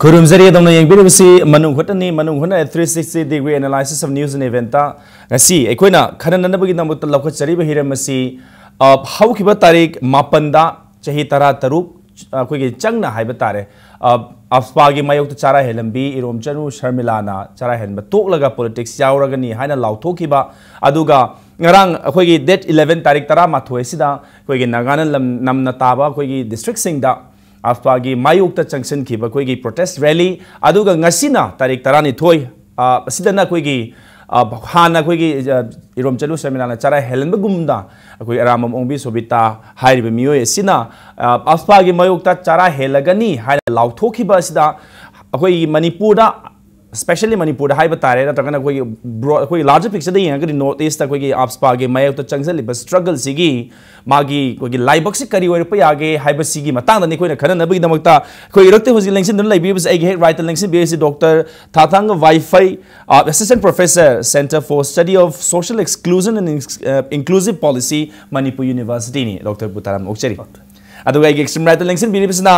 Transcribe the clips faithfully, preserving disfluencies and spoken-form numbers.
ꯈꯨꯔꯨꯝꯖꯔꯤ꯫ ꯑꯗꯣꯝꯅ ꯌꯦꯡꯕꯤꯔꯤꯕꯁꯤ ꯃꯅꯨꯡ ꯍꯨꯠꯅꯅꯤ꯫ ꯃꯅꯨꯡ ꯍꯨꯠꯅ three sixty degree analysis of news and event ꯇ ꯉꯁꯤ ꯑꯩꯈꯣꯏꯅ ꯈꯟꯅꯅꯕꯒꯤꯗꯃꯛꯇ ꯂꯧꯈꯠꯆꯔꯤꯕ ꯍꯤꯔꯝ ꯑꯁꯤ, ꯑ, ꯍꯧꯈꯤꯕ ꯇꯥꯔꯤꯛ ꯃꯥꯄꯟꯗ, ꯆꯍꯤ ꯇꯔꯥꯇꯔꯨꯛ ꯑꯩꯈꯣꯏꯒꯤ ꯆꯪꯅ ꯍꯥꯏꯕ ꯇꯥꯔꯦ, ꯑ, ꯑꯐꯁꯄꯥꯒꯤ ꯃꯥꯌꯣꯛꯇ ꯆꯔꯥ ꯍꯦꯜꯂꯝꯕꯤ ꯏꯔꯣꯝꯆꯅꯨ ꯁꯔꯃꯤꯂꯥꯅ ꯆꯔꯥ ꯍꯦꯟꯕ ꯇꯣꯛꯂꯒ politics ꯌꯥꯎꯔꯒꯅꯤ ꯍꯥꯏꯅ ꯂꯥꯎꯊꯣꯛꯈꯤꯕ, ꯑꯗꯨꯒ ꯉꯔꯥꯡ ꯑꯩꯈꯣꯏꯒꯤ date eleven, ꯇꯥꯔꯤꯛ ꯇꯔꯥꯃꯥꯊꯣꯏ ꯑꯁꯤꯗ ꯑꯩꯈꯣꯏꯒꯤ ꯅꯥꯒꯥꯅ ꯂꯝ ꯅꯝꯅ ꯇꯥꯕ ꯑꯩꯈꯣꯏꯒꯤ district ꯁꯤꯡꯗ ꯑꯐꯁꯄꯥꯒꯤ ꯃꯥꯌꯣꯛꯇ ꯆꯪꯁꯤꯟꯈꯤꯕ ꯑꯩꯈꯣꯏꯒꯤ protest rally, ꯑꯗꯨꯒ ꯉꯁꯤꯅ ꯇꯥꯔꯤꯛ ꯇꯔꯥꯅꯤꯊꯣꯏ, ꯑ, ꯑꯁꯤꯗꯅ ꯑꯩꯈꯣꯏꯒꯤ, ꯑ, ꯍꯥꯟꯅ ꯑꯩꯈꯣꯏꯒꯤ, ꯑ, ꯏꯔꯣꯝꯆꯅꯨ ꯁꯔꯃꯤꯂꯥꯅ ꯆꯔꯥ ꯍꯦꯜꯍꯟꯕꯒꯨꯝꯗ ꯑꯩꯈꯣꯏ ꯑꯔꯥꯝꯕꯝ ꯑꯣꯡꯕꯤ ꯁꯣꯕꯤꯇꯥ ꯍꯥꯏꯔꯤꯕ ꯃꯤꯑꯣꯏ ꯑꯁꯤꯅ, ꯑ, ꯑꯐꯁꯄꯥꯒꯤ ꯃꯥꯌꯣꯛꯇ ꯆꯔꯥ ꯍꯦꯜꯂꯒꯅꯤ ꯍꯥꯏꯅ ꯂꯥꯎꯊꯣꯛꯈꯤꯕ ꯑꯁꯤꯗ ꯑꯩꯈꯣꯏꯒꯤ ꯃꯅꯤꯄꯨꯔꯗ, especially ꯃꯅꯤꯄꯨꯔꯗ ꯍꯥꯏꯕ ꯇꯥꯔꯦ, ꯅꯠꯇ꯭ꯔꯒꯅ ꯑꯩꯈꯣꯏꯒꯤ broad, ꯑꯩꯈꯣꯏꯒꯤ larger picture ꯗ ꯌꯦꯡꯉꯒꯗꯤ North East ꯇ ꯑꯩꯈꯣꯏꯒꯤ ꯑꯐꯁꯄꯥꯒꯤ ꯃꯥꯌꯣꯛꯇ ꯆꯪꯁꯤꯜꯂꯤꯕ struggle ꯁꯤꯒꯤ ꯃꯥꯒꯤ ꯑꯩꯈꯣꯏꯒꯤ ꯂꯥꯏꯕꯛꯁꯤ ꯀꯔꯤ ꯑꯣꯏꯔꯛꯄ ꯌꯥꯒꯦ ꯍꯥꯏꯕꯁꯤꯒꯤ ꯃꯇꯥꯡꯗꯅꯤ ꯑꯩꯈꯣꯏꯅ ꯈꯟꯅꯅꯕꯒꯤꯗꯃꯛꯇ ꯑꯩꯈꯣꯏ ꯏꯔꯛꯇ ꯍꯧꯖꯤꯛ ꯂꯦꯡꯁꯤꯟꯗꯨꯅ ꯂꯩꯕꯤꯔꯤꯕꯁꯤ, ꯑꯩꯒꯤ ꯍꯦꯛ right ꯇ ꯂꯦꯡꯁꯤꯟꯕꯤꯔꯤꯁꯤ Doctor ꯊꯥꯊꯥꯡꯒ ꯋꯥꯏꯐꯩ, ꯑ, Assistant Professor, Centre for Study of Social Exclusion and Ins-, ꯑ, Inclusive Policy, ꯃꯅꯤꯄꯨꯔ University ꯅꯤ꯫ Doctor ꯕꯨ ꯇꯔꯥꯝꯅ ꯑꯣꯛꯆꯔꯤ꯫ ꯑꯗꯨꯒ ꯑꯩꯒꯤ extreme right ꯇ ꯂꯦꯡꯁꯤꯟꯕꯤꯔꯤꯕꯁꯤꯅ,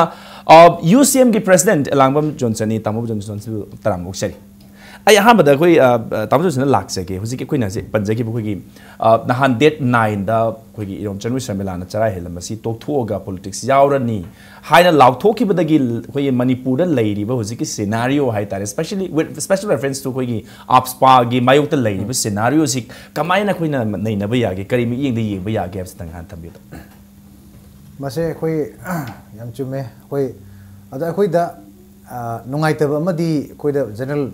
ꯑ, U C M ꯒꯤ President ꯑꯦꯂꯥꯡꯕꯝ ꯖꯣꯟꯁꯟꯅꯤ꯫ ꯇꯥꯃꯣ ꯖꯣꯟꯁꯟ, ꯁꯣꯝꯁꯨ ꯇꯔꯥꯝꯅ ꯑꯣꯛꯆꯔꯤ꯫ ꯑꯩ ꯑꯍꯥꯟꯕꯗ ꯑꯩꯈꯣꯏ, ꯑ, ꯑ, ꯇꯥꯃꯣ ꯖꯣꯟꯁꯟꯗ ꯂꯥꯛꯆꯒꯦ꯫ ꯍꯧꯖꯤꯛꯀꯤ ꯑꯩꯈꯣꯏꯅ ꯍꯧꯖꯤꯛ ꯄꯟꯖꯈꯤꯕ ꯑꯩꯈꯣꯏꯒꯤ, ꯑ, ꯅꯍꯥꯟ date nine ꯗ ꯑꯩꯈꯣꯏꯒꯤ ꯏꯔꯣꯝꯆꯅꯨ ꯁꯔꯃꯤꯂꯥꯅ ꯆꯔꯥ ꯍꯦꯜꯂꯝꯕꯁꯤ ꯇꯣꯛꯊꯣꯛꯑꯒ politics ꯌꯥꯎꯔꯅꯤ ꯍꯥꯏꯅ ꯂꯥꯎꯊꯣꯛꯈꯤꯕꯗꯒꯤ ꯑꯩꯈꯣꯏꯒꯤ ꯃꯅꯤꯄꯨꯔꯗ ꯂꯩꯔꯤꯕ ꯍꯧꯖꯤꯛꯀꯤ scenario ꯍꯥꯏ ꯇꯥꯔꯦ, especially with special reference to ꯑꯩꯈꯣꯏꯒꯤ ꯑꯐꯁꯄꯥꯒꯤ ꯃꯥꯌꯣꯛꯇ ꯂꯩꯔꯤꯕ scenario ꯁꯤ ꯀꯃꯥꯏꯅ ꯑꯩꯈꯣꯏꯅ ꯅꯩꯅꯕ ꯌꯥꯒꯦ, ꯀꯔꯤ ꯃꯤꯠꯌꯦꯡꯗ ꯌꯦꯡꯕ ꯌꯥꯒꯦ ꯍꯥꯏꯕꯁꯤꯇꯪ ꯍꯥꯟꯅ ꯊꯝꯕꯤꯌꯨ꯫ ꯃꯁꯦ ꯑꯩꯈꯣꯏ ꯌꯥꯝ ꯆꯨꯝꯃꯦ꯫ ꯑꯩꯈꯣꯏ, ꯑꯗꯣ ꯑꯩꯈꯣꯏꯗ, ꯑ, ꯅꯨꯡꯉꯥꯏꯇꯕ ꯑꯃꯗꯤ ꯑꯩꯈꯣꯏꯗ general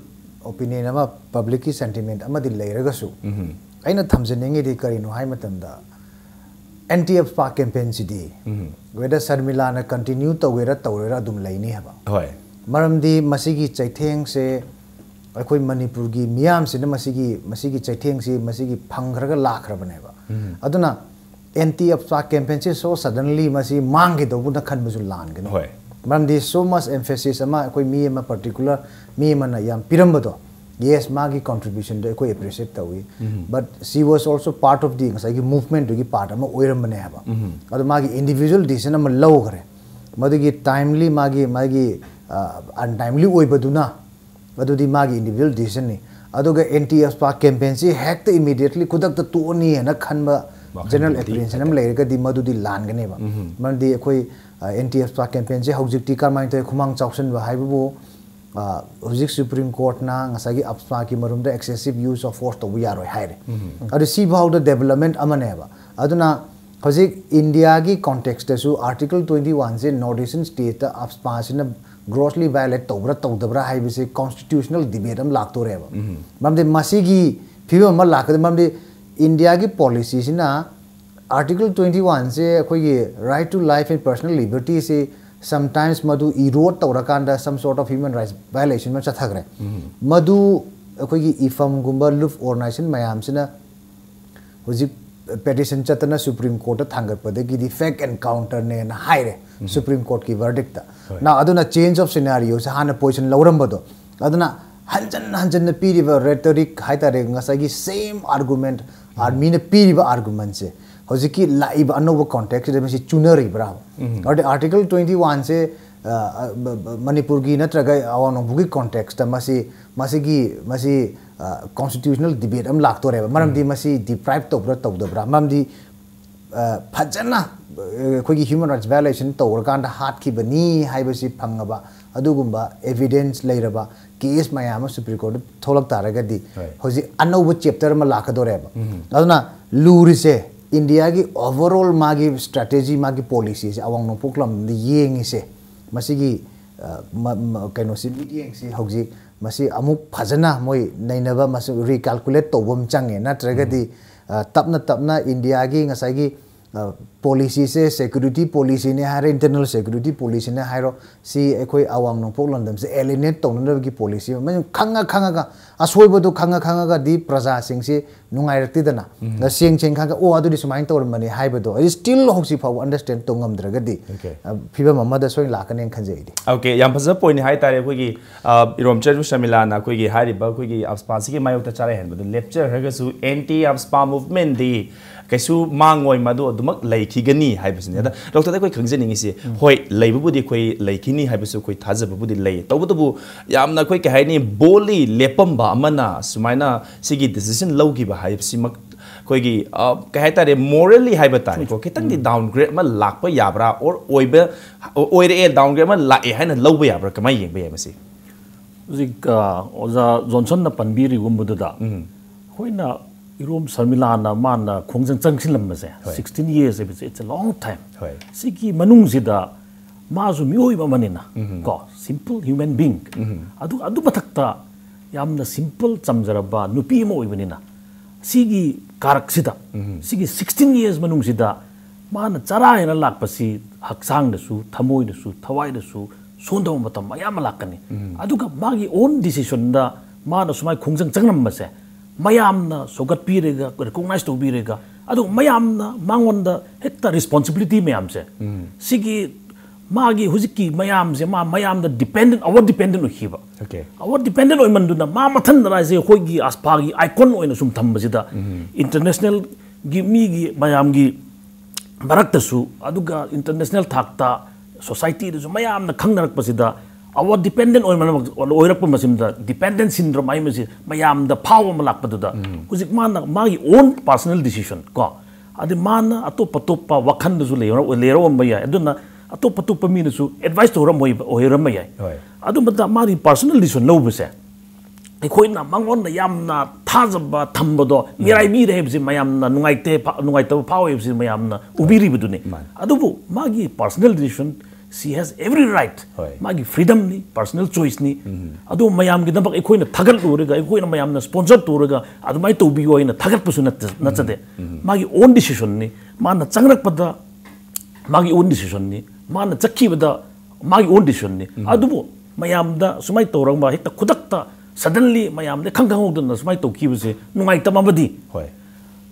opinion ꯑꯃ, public ꯀꯤ sentiment ꯑꯃꯗꯤ ꯂꯩꯔꯒꯁꯨ, ꯎꯝꯍꯨꯝ꯫ ꯑꯩꯅ ꯊꯝꯖꯅꯤꯡꯉꯤꯗꯤ ꯀꯔꯤꯅꯣ ꯍꯥꯏ ꯃꯇꯝꯗ, anti ꯑꯐꯁꯄꯥ campaign ꯁꯤꯗꯤ ꯎꯝꯍꯨꯝ꯫ whether ꯁꯔꯃꯤꯂꯥꯅ continue ꯇꯧꯒꯦꯔꯥ ꯇꯧꯔꯣꯏꯔꯥ ꯑꯗꯨꯝ ꯂꯩꯅꯤ ꯍꯥꯏꯕ꯫ ꯍꯣꯏ꯫ ꯃꯔꯝꯗꯤ ꯃꯁꯤꯒꯤ ꯆꯩꯊꯦꯡꯁꯦ ꯑꯩꯈꯣꯏ ꯃꯅꯤꯄꯨꯔꯒꯤ ꯃꯤꯌꯥꯝꯁꯤꯅ ꯃꯁꯤꯒꯤ, ꯃꯁꯤꯒꯤ ꯆꯩꯊꯦꯡꯁꯤ ꯃꯁꯤꯒꯤ ꯐꯪꯈ꯭ꯔꯒ ꯂꯥꯛꯈ꯭ꯔꯕꯅꯦꯕ꯫ ꯎꯝꯍꯨꯝ꯫ ꯑꯗꯨꯅ anti ꯑꯐꯁꯄꯥ campaign ꯁꯤ so suddenly ꯃꯁꯤ ꯃꯥꯡꯈꯤꯗꯧꯕꯅ ꯈꯟꯕꯁꯨ ꯂꯥꯟꯒꯅꯤ꯫ ꯍꯣꯏ꯫ ꯃꯔꯝꯗꯤ so much emphasis ꯑꯃ ꯑꯩꯈꯣꯏ ꯃꯤ ꯑꯃ particular ꯃꯤ ꯑꯃꯅ ꯌꯥꯝ ꯄꯤꯔꯝꯕꯗꯣ, yes, ꯃꯥꯒꯤ contribution ꯗꯣ ꯑꯩꯈꯣꯏ appreciate ꯇꯧꯏ꯫ ꯎꯝꯍꯨꯝ꯫ But she was also part of the ꯉꯁꯥꯏꯒꯤ movement ꯇꯨꯒꯤ part ꯑꯃ ꯑꯣꯏꯔꯝꯕꯅꯦ ꯍꯥꯏꯕ꯫ ꯎꯝꯍꯨꯝ꯫ ꯑꯗꯣ ꯃꯥꯒꯤ individual decision ꯑꯃ ꯂꯧꯈ꯭ꯔꯦ꯫ ꯃꯗꯨꯒꯤ timely ꯃꯥꯒꯤ, ꯃꯥꯒꯤ, ꯑꯟꯇꯥꯏꯝꯂꯤ ꯑꯣꯏꯕꯗꯨꯅ ꯑꯗꯨꯗꯤ ꯃꯥꯒꯤ ꯏꯟꯗꯤꯕꯤꯖꯨꯋꯦꯜ ꯗꯤꯁꯤꯖꯟꯅꯤ꯫ ꯑꯗꯨꯒ ꯑꯦꯟꯇꯤ ꯑꯞꯁꯄꯥ ꯀꯦꯝꯄꯦꯟꯁꯤ ꯍꯦꯛꯇ ꯏꯃꯤꯗꯤꯌꯦꯠꯂꯤ ꯈꯨꯗꯛꯇ ꯇꯣꯛꯑꯅꯤ ꯍꯥꯏꯅ ꯈꯟꯕ ꯖꯦꯅꯔꯦꯜ ꯑꯦꯄ꯭ꯔꯤꯍꯦꯟꯁꯟ ꯑꯃ ꯂꯩꯔꯒꯗꯤ ꯃꯗꯨꯗꯤ ꯂꯥꯟꯒꯅꯦꯕ꯫ ꯃꯔꯝꯗꯤ ꯑꯩꯈꯣꯏ ꯑꯦꯟꯇꯤ ꯑꯞꯁꯄꯥ ꯀꯦꯝꯄꯦꯟꯁꯦ ꯍꯧꯖꯤꯛꯇꯤ ꯀꯔꯝꯍꯥꯏꯅ ꯇꯧꯋꯤ, ꯈꯨꯃꯥꯡ ꯆꯥꯎꯁꯟꯕ ꯍꯥꯏꯕꯕꯨ ꯑ, ꯍꯧꯖꯤꯛ ꯁꯨꯄ꯭ꯔꯤꯝ ꯀꯣꯔꯠꯅ ꯉꯁꯥꯏꯒꯤ ꯑꯞꯁꯄꯥꯒꯤ ꯃꯔꯨꯝꯗ excessive use of force ꯇꯧꯕ ꯌꯥꯔꯣꯏ ꯍꯥꯏꯔꯦ꯫ ꯑꯗꯨ ꯁꯤꯐꯥꯎꯗ ꯗꯦꯕꯂꯞꯃꯦꯟ ꯑꯃꯅꯦꯕ꯫ ꯑꯗꯨꯅ ꯍꯧꯖꯤꯛ ꯏꯟꯗꯤꯌꯥꯒꯤ ꯀꯣꯟꯇꯦꯛꯁꯇꯁꯨ ꯑꯥꯔꯇꯤꯀꯜ ꯇ꯭ꯋꯦꯟꯇꯤ ꯋꯥꯟꯁꯦ ꯅꯣꯔꯠ ꯏꯁꯇꯔꯟ ꯁ꯭ꯇꯦꯠꯇ ꯑꯞꯁꯄꯥꯁꯤꯅ ꯒ꯭ꯔꯣꯁꯂꯤ ꯚꯥꯏꯑꯣꯂꯦꯠ ꯇꯧꯕ꯭ꯔꯥ ꯇꯧꯗꯕ꯭ꯔꯥ ꯍꯥꯏꯕꯁꯦ ꯀꯣꯟꯁꯇꯤꯇ꯭ꯌꯨꯁꯅꯦꯜ ꯗꯤꯕꯦꯠ ꯑꯃ ꯂꯥꯛꯇꯣꯔꯦꯕ꯫ ꯃꯔꯝꯗꯤ ꯃꯁꯤꯒꯤ ꯐꯤꯕꯝ ꯑꯃ ꯂꯥꯛꯀꯗ ꯃꯔꯝꯗꯤ ꯏꯟꯗꯤꯌꯥꯒꯤ ꯄꯣꯂꯤꯁꯤꯁꯤꯅ ꯑꯥꯔꯇꯤꯀꯜ ꯇ꯭ꯋꯦꯟꯇꯤ ꯋꯥꯟꯁꯦ ꯑꯩꯈꯣꯏꯒꯤ right to life and personal libertyꯁꯤ sometimes ꯃꯗꯨ ꯏꯔꯣꯗ ꯇꯧꯔꯀꯥꯟꯗ some sort of human rights violation ꯑꯃ ꯆꯠꯊꯈ꯭ꯔꯦ꯫ ꯃꯗꯨ ꯑꯩꯈꯣꯏꯒꯤ ꯏꯐꯝꯒꯨꯝꯕ ꯂꯨꯐ ꯑꯣꯔꯒꯅꯥꯏꯖꯦꯁꯟ ꯃꯌꯥꯝꯁꯤꯅ ꯍꯧꯖꯤꯛ ꯄꯦꯇꯤꯁꯟ ꯆꯠꯇꯅ ꯁꯨꯄ꯭ꯔꯤꯝ ꯀꯣꯔꯠꯇ ꯊꯥꯡꯒꯠꯄꯗꯒꯤꯗꯤ ꯐꯦꯛ ꯑꯦꯟꯀꯥꯎꯟꯇꯔꯅꯦꯅ ꯍꯥꯏꯔꯦ ꯁꯨꯄ꯭ꯔꯤꯝ ꯀꯣꯔꯠꯀꯤ ꯚꯔꯗꯤꯛꯇ꯫ ꯅ ꯑꯗꯨꯅ ꯆꯦꯟꯖ ꯑꯣꯐ ꯁꯤꯅꯥꯔꯤꯑꯣꯁꯦ ꯍꯥꯟꯅ ꯄꯣꯖꯤꯁꯟ ꯂꯧꯔꯝꯕꯗꯣ ꯑꯗꯨꯅ ꯍꯟꯖꯟ ꯍꯟꯖꯟꯅ ꯄꯤꯔꯤꯕ ꯔꯦꯇꯣꯔꯤꯛ ꯍꯥꯏꯇꯥꯔꯦ, ꯉꯁꯥꯏꯒꯤ ꯁꯦꯝ ꯑꯥꯔꯒꯨꯃꯦꯟꯠ, ꯑꯥꯔꯃꯤꯅ ꯄꯤꯔꯤꯕ ꯑꯥꯔꯒꯨꯃꯦꯟꯠꯁꯦ ꯍꯧꯖꯤꯛꯀꯤ ꯂꯥꯛꯏꯕ ꯑꯅꯧꯕ ꯀꯣꯟꯇꯦꯛꯁꯁꯤꯗ ꯃꯁꯤ ꯆꯨꯅꯔꯤꯕ꯭ꯔꯥ? ꯑꯗꯨꯗꯤ ꯑꯥꯔꯇꯤꯀꯜ ꯇ꯭ꯋꯦꯟꯇꯤ ꯋꯥꯟꯁꯦ ꯃꯅꯤꯄꯨꯔꯒꯤ ꯅꯠꯇ꯭ꯔꯒ ꯑꯋꯥꯡ ꯅꯣꯡꯄꯣꯛꯀꯤ ꯀꯣꯟꯇꯦꯛꯁꯇ ꯃꯁꯤ ꯃꯁꯤꯒꯤ ꯃꯁꯤ ꯀꯣꯟꯁꯇꯤꯇ꯭ꯌꯨꯁꯅꯦꯜ ꯗꯤꯕꯦꯠ ꯑꯃ ꯂꯥꯛꯇꯣꯔꯦꯕ꯫ ꯃꯔꯝꯗꯤ ꯃꯁꯤ ꯗꯤꯄ꯭ꯔꯥꯏꯞ ꯇꯧꯕ꯭ꯔꯥ ꯇꯧꯗꯕ꯭ꯔꯥ? ꯃꯔꯝꯗꯤ ꯑ, ꯐꯖꯅ ꯑ, ꯑꯩꯈꯣꯏꯒꯤ ꯍ꯭ꯌꯨꯃꯦꯟ ꯔꯥꯏꯠꯁ ꯚꯥꯏꯑꯣꯂꯦꯁꯟ ꯇꯧꯔꯀꯥꯟꯗ ꯍꯥꯠꯈꯤꯕꯅꯤ ꯍꯥꯏꯕꯁꯤ ꯐꯪꯉꯕ ꯑꯗꯨꯒꯨꯝꯕ ꯑꯦꯚꯤꯗꯦꯟꯁ ꯂꯩꯔꯕ ꯀꯦꯁ ꯃꯌꯥꯝ ꯑꯃ ꯁꯨꯄ꯭ꯔꯤꯝ ꯀꯣꯔꯠꯇ ꯊꯣꯛꯂꯛ ꯇꯥꯔꯒꯗꯤ ꯍꯣꯏ꯫ ꯍꯧꯖꯤꯛ ꯑꯅꯧꯕ ꯆꯦꯞꯇꯔ ꯑꯃ ꯂꯥꯛꯀꯗꯣꯔꯦꯕ꯫ ꯑꯗꯨꯅ ꯂꯨꯔꯤꯁꯦ ꯏꯟꯗꯤꯌꯥꯒꯤ ꯑꯣꯚꯔꯑꯣꯜ ꯃꯥꯒꯤ ꯁ꯭ꯇ꯭ꯔꯦꯇꯦꯖꯤ, ꯃꯥꯒꯤ ꯄꯣꯂꯤꯁꯤꯁꯦ ꯑꯋꯥꯡ ꯅꯣꯡꯄꯣꯛ ꯂꯝꯗ ꯌꯦꯡꯉꯤꯁꯦ ꯃꯁꯤꯒꯤ ꯑ, ꯃ- ꯃ- ꯀꯩꯅꯣꯁꯤ, ꯃꯤꯠꯌꯦꯡꯁꯤ ꯍꯧꯖꯤꯛ ꯃꯁꯤ ꯑꯃꯨꯛ ꯐꯖꯅ ꯃꯣꯏ ꯅꯩꯅꯕ, ꯃꯁꯤ ꯔꯤꯀꯥꯜꯀꯨꯂꯦꯠ ꯇꯧꯕ ꯑꯃ ꯆꯪꯉꯦ꯫ ꯅꯠꯇ꯭ꯔꯒꯗꯤ ꯑ, ꯇꯞꯅ ꯇꯞꯅ ꯏꯟꯗꯤꯌꯥꯒꯤ ꯉꯁꯥꯏꯒꯤ ꯄꯣꯂꯤꯁꯤꯁꯦ ꯁꯦꯀ꯭ꯌꯨꯔꯤꯇꯤ ꯄꯣꯂꯤꯁꯤꯅꯦ ꯍꯥꯏꯔꯦ, ꯏꯟꯇꯔꯅꯦꯜ ꯁꯦꯀ꯭ꯌꯨꯔꯤꯇꯤ ꯄꯣꯂꯤꯁꯤꯅꯦ ꯍꯥꯏꯔꯣ, ꯁꯤ ꯑꯩꯈꯣꯏ ꯑꯋꯥꯡ ꯅꯣꯡꯄꯣꯛ ꯂꯝꯗꯝꯁꯦ ꯑꯦꯂꯤꯅꯦꯠ ꯇꯧꯅꯅꯕꯒꯤ ꯄꯣꯂꯤꯁꯤ ꯑꯃ ꯈꯪꯉ ꯈꯪꯉꯒ, ꯑꯁꯣꯏꯕꯗꯨ ꯈꯪꯉ ꯈꯪꯉꯒꯗꯤ ꯄ꯭ꯔꯖꯥꯁꯤꯡꯁꯤ ꯅꯨꯡꯉꯥꯏꯔꯛꯇꯦꯗꯅ꯫ ꯅ ꯁꯦꯡ ꯁꯦꯡ ꯈꯪꯉꯒ, "ꯑꯣ, ꯑꯗꯨꯗꯤ ꯁꯨꯃꯥꯏꯅ ꯇꯧꯔꯝꯕꯅꯤ" ꯍꯥꯏꯕꯗꯣ ꯑꯩ still ꯍꯧꯖꯤꯛ ꯐꯥꯎꯕ understand ꯇꯧ ꯉꯝꯗ꯭ꯔꯒꯗꯤ, Okay. ꯑ, ꯐꯤꯕꯝ ꯑꯃꯗ ꯁꯣꯏꯅ ꯂꯥꯛꯀꯅꯦꯅ ꯈꯟꯖꯩ ꯑꯩꯗꯤ꯫ Okay, ꯌꯥꯝ ꯐꯖꯕ point ꯅꯤ ꯍꯥꯏꯇꯥꯔꯦ꯫ ꯑꯩꯈꯣꯏꯒꯤ, ꯑ, ꯏꯔꯣꯝꯆꯟ ꯁꯔꯃꯤꯂꯥꯅ ꯑꯩꯈꯣꯏꯒꯤ ꯍꯥꯏꯔꯤꯕ ꯑꯩꯈꯣꯏꯒꯤ AFSPA ꯁꯤꯒꯤ ꯃꯥꯌꯣꯛꯇ ꯆꯔꯥꯏ ꯍꯦꯟꯕꯗꯨ ꯂꯦꯞꯆꯈ꯭ꯔꯒꯁꯨ anti AFSPA movement ꯗꯤ ꯀꯩꯁꯨ ꯃꯥꯡꯉꯣꯏ, ꯃꯗꯨ ꯑꯗꯨꯃꯛ ꯂꯩꯈꯤꯒꯅꯤ ꯍꯥꯏꯕꯁꯤꯅꯤ꯫ ꯑꯗ ꯗꯣꯛꯇꯔꯗ ꯑꯩꯈꯣꯏ ꯈꯪꯖꯅꯤꯡꯉꯤꯁꯤ, ꯍꯣꯏ, ꯂꯩꯕꯕꯨꯗꯤ ꯑꯩꯈꯣꯏ ꯂꯩꯈꯤꯅꯤ ꯍꯥꯏꯕꯁꯨ ꯑꯩꯈꯣꯏ ꯊꯥꯖꯕꯕꯨꯗꯤ ꯂꯩ, ꯇꯧꯕꯇꯕꯨ ꯌꯥꯝꯅ ꯑꯩꯈꯣꯏ ꯀꯩ ꯍꯥꯏꯅꯤ, boldly ꯂꯦꯞꯄꯝꯕ ꯑꯃꯅ ꯁꯨꯃꯥꯏꯅ ꯁꯤꯒꯤ decision ꯂꯧꯈꯤꯕ ꯍꯥꯏꯕꯁꯤꯃꯛ ꯑꯩꯈꯣꯏꯒꯤ, ꯑ, ꯀꯩ ꯍꯥꯏꯇꯥꯔꯦ, morally ꯍꯥꯏꯕ ꯇꯥꯔꯦꯀꯣ, ꯈꯤꯇꯪꯗꯤ downgrade ꯑꯃ ꯂꯥꯛꯄ ꯌꯥꯕ꯭ꯔꯥ, or ꯑꯣꯏꯕ, ꯑꯣꯏꯔꯛꯑꯦ, downgrade ꯑꯃ ꯂꯥꯛꯑꯦ ꯍꯥꯏꯅ ꯂꯧꯕ ꯌꯥꯕ꯭ꯔꯥ, ꯀꯃꯥꯏꯅ ꯌꯦꯡꯕ ꯌꯥꯏ ꯃꯁꯤ? ꯍꯧꯖꯤꯛ, ꯑ, ꯑꯣꯖꯥ ꯖꯣꯟꯁꯟꯅ ꯄꯟꯕꯤꯔꯤꯒꯨꯝꯕꯗꯨꯗ, ꯑꯩꯈꯣꯏꯅ ꯏꯔꯣꯝ ꯁꯔꯃꯤꯂꯥꯅ ꯃꯥꯅ ꯈꯣꯡꯖꯪ ꯆꯪꯁꯤꯜꯂꯝꯕꯁꯦ, ꯍꯣꯏ꯫ Sixteen years ꯍꯥꯏꯕꯁꯦ, it's a long time. ꯍꯣꯏ꯫ ꯁꯤꯒꯤ ꯃꯅꯨꯡꯁꯤꯗ ꯃꯥꯁꯨ ꯃꯤꯑꯣꯏꯕ ꯑꯃꯅꯤꯅ, ꯀꯣ, simple human being꯫ ꯑꯗꯨ, ꯑꯗꯨ ꯃꯊꯛꯇ ꯌꯥꯝꯅ simple, ꯆꯝꯖꯔꯕ ꯅꯨꯄꯤ ꯑꯃ ꯑꯣꯏꯕꯅꯤꯅ, ꯁꯤꯒꯤ ꯀꯥꯔꯛꯁꯤꯗ, ꯁꯤꯒꯤ sixteen years ꯃꯅꯨꯡꯁꯤꯗ ꯃꯥꯅ ꯆꯔꯥ ꯍꯦꯟꯅ ꯂꯥꯛꯄꯁꯤ ꯍꯛꯆꯥꯡꯗꯁꯨ, ꯊꯃꯣꯏꯗꯁꯨ, ꯊꯋꯥꯏꯗꯁꯨ ꯁꯣꯟꯊꯕ ꯃꯇꯝ ꯃꯌꯥꯝ ꯑꯃ ꯂꯥꯛꯀꯅꯤ꯫ ꯑꯗꯨꯒ ꯃꯥꯒꯤ own decision ꯗ ꯃꯥꯅ ꯁꯨꯃꯥꯏꯅ ꯈꯣꯡꯖꯪ ꯆꯪꯂꯝꯕꯁꯦ ꯃꯌꯥꯝꯅ ꯁꯧꯒꯠꯄꯤꯔꯒ, recognize ꯇꯧꯕꯤꯔꯒ, ꯑꯗꯨꯒ ꯃꯌꯥꯝꯅ ꯃꯉꯣꯟꯗ ꯍꯦꯛꯇ responsibility ꯃꯌꯥꯝꯁꯦ, ꯁꯤꯒꯤ ꯃꯥꯒꯤ ꯍꯧꯖꯤꯛꯀꯤ ꯃꯌꯥꯝꯁꯦ ꯃꯥ ꯃꯌꯥꯝꯗ dependent, over dependent ꯑꯣꯏꯈꯤꯕ꯫ Okay. Over dependent ꯑꯣꯏꯃꯟꯗꯨꯅ ꯃꯥ ꯃꯊꯟꯗ ꯍꯥꯏꯁꯦ ꯑꯩꯈꯣꯏꯒꯤ AFSPA ꯒꯤ icon ꯑꯣꯏꯅ ꯁꯨꯝ ꯊꯝꯕꯁꯤꯗ, international ꯒꯤ ꯃꯤꯒꯤ ꯃꯌꯥꯝꯒꯤ ꯃꯔꯛꯇꯁꯨ, ꯑꯗꯨꯒ international ꯊꯥꯛꯇ society ꯗꯁꯨ ꯃꯌꯥꯝꯅ ꯈꯪꯅꯔꯛꯄꯁꯤꯗ, over dependent ꯑꯣꯏꯃꯟ-, ꯑꯣꯏꯔꯛꯄ ꯃꯁꯤꯗ, dependent syndrome ꯍꯥꯏꯕꯁꯤ ꯃꯌꯥꯝꯗ ꯐꯥꯎꯕ ꯑꯃ ꯂꯥꯛꯄꯗꯨꯗ, ꯍꯧꯖꯤꯛ ꯃꯥꯅ ꯃꯥꯒꯤ own personal decision ꯀꯣ, ꯑꯗꯩ ꯃꯥꯅ ꯑꯇꯣꯞ ꯑꯇꯣꯞꯄ ꯋꯥꯈꯜꯗꯁꯨ ꯂꯩꯔ-, ꯂꯩꯔꯝꯕ ꯌꯥꯏ꯫ ꯑꯗꯨꯅ ꯑꯇꯣꯞ ꯑꯇꯣꯞꯄ ꯃꯤꯅꯁꯨ advice ꯇꯧꯔꯝꯕ ꯑꯣꯏ-, ꯑꯣꯏꯔꯝꯕ ꯌꯥꯏ꯫ ꯍꯣꯏ꯫ ꯑꯗꯨ ꯃꯇꯝꯗ ꯃꯥꯒꯤ personal decision ꯂꯧꯕꯁꯦ, ꯑꯩꯈꯣꯏꯅ ꯃꯉꯣꯟꯗ ꯌꯥꯝꯅ ꯊꯥꯖꯕ ꯊꯝꯕꯗꯣ ꯃꯤꯔꯥꯏꯕꯤꯔꯦ ꯍꯥꯏꯕꯁꯤ ꯃꯌꯥꯝꯅ ꯅꯨꯡꯉꯥꯏꯇꯦ, ꯐ-, ꯅꯨꯡꯉꯥꯏꯇꯕ ꯐꯥꯎꯋꯦ ꯍꯥꯏꯕꯁꯤ ꯃꯌꯥꯝꯅ ꯎꯕꯤꯔꯤꯕꯗꯨꯅꯤ꯫ ꯃꯥꯅꯤ꯫ ꯑꯗꯨꯕꯨ ꯃꯥꯒꯤ personal decision, she has every right. ꯍꯣꯏ꯫ ꯃꯥꯒꯤ freedom ꯅꯤ, personal choice ꯅꯤ꯫ ꯑꯗꯨ ꯃꯌꯥꯝꯒꯤꯗꯃꯛ ꯑꯩꯈꯣꯏꯅ ꯊꯥꯒꯠꯂꯨꯔꯒ, ꯑꯩꯈꯣꯏꯅ ꯃꯌꯥꯝꯅ sponsor ꯇꯧꯔꯒ ꯑꯗꯨꯃꯥꯏꯅ ꯇꯧꯕꯤꯌꯨ ꯍꯥꯏꯅ ꯊꯥꯒꯠꯄꯁꯨ ꯅꯠꯇ-, ꯅꯠꯆꯗꯦ꯫ ꯃꯥꯒꯤ own decision ꯅꯤ꯫ ꯃꯥꯅ ꯆꯪꯂꯛꯄꯗ ꯃꯥꯒꯤ own decision ꯅꯤ꯫ ꯃꯥꯅ ꯆꯠꯈꯤꯕꯗ ꯃꯥꯒꯤ own decision ꯅꯤ꯫ ꯑꯗꯨꯕꯨ ꯃꯌꯥꯝꯗ ꯁꯨꯃꯥꯏꯅ ꯇꯧꯔꯝꯕ, ꯍꯦꯛꯇ ꯈꯨꯗꯛꯇ Suddenly ꯃꯌꯥꯝꯗ ꯈꯪ ꯈꯪꯍꯧꯗꯅ ꯁꯨꯃꯥꯏꯅ ꯇꯧꯈꯤꯕꯁꯦ ꯅꯨꯡꯉꯥꯏꯇꯕ ꯑꯃꯗꯤ, ꯍꯣꯏ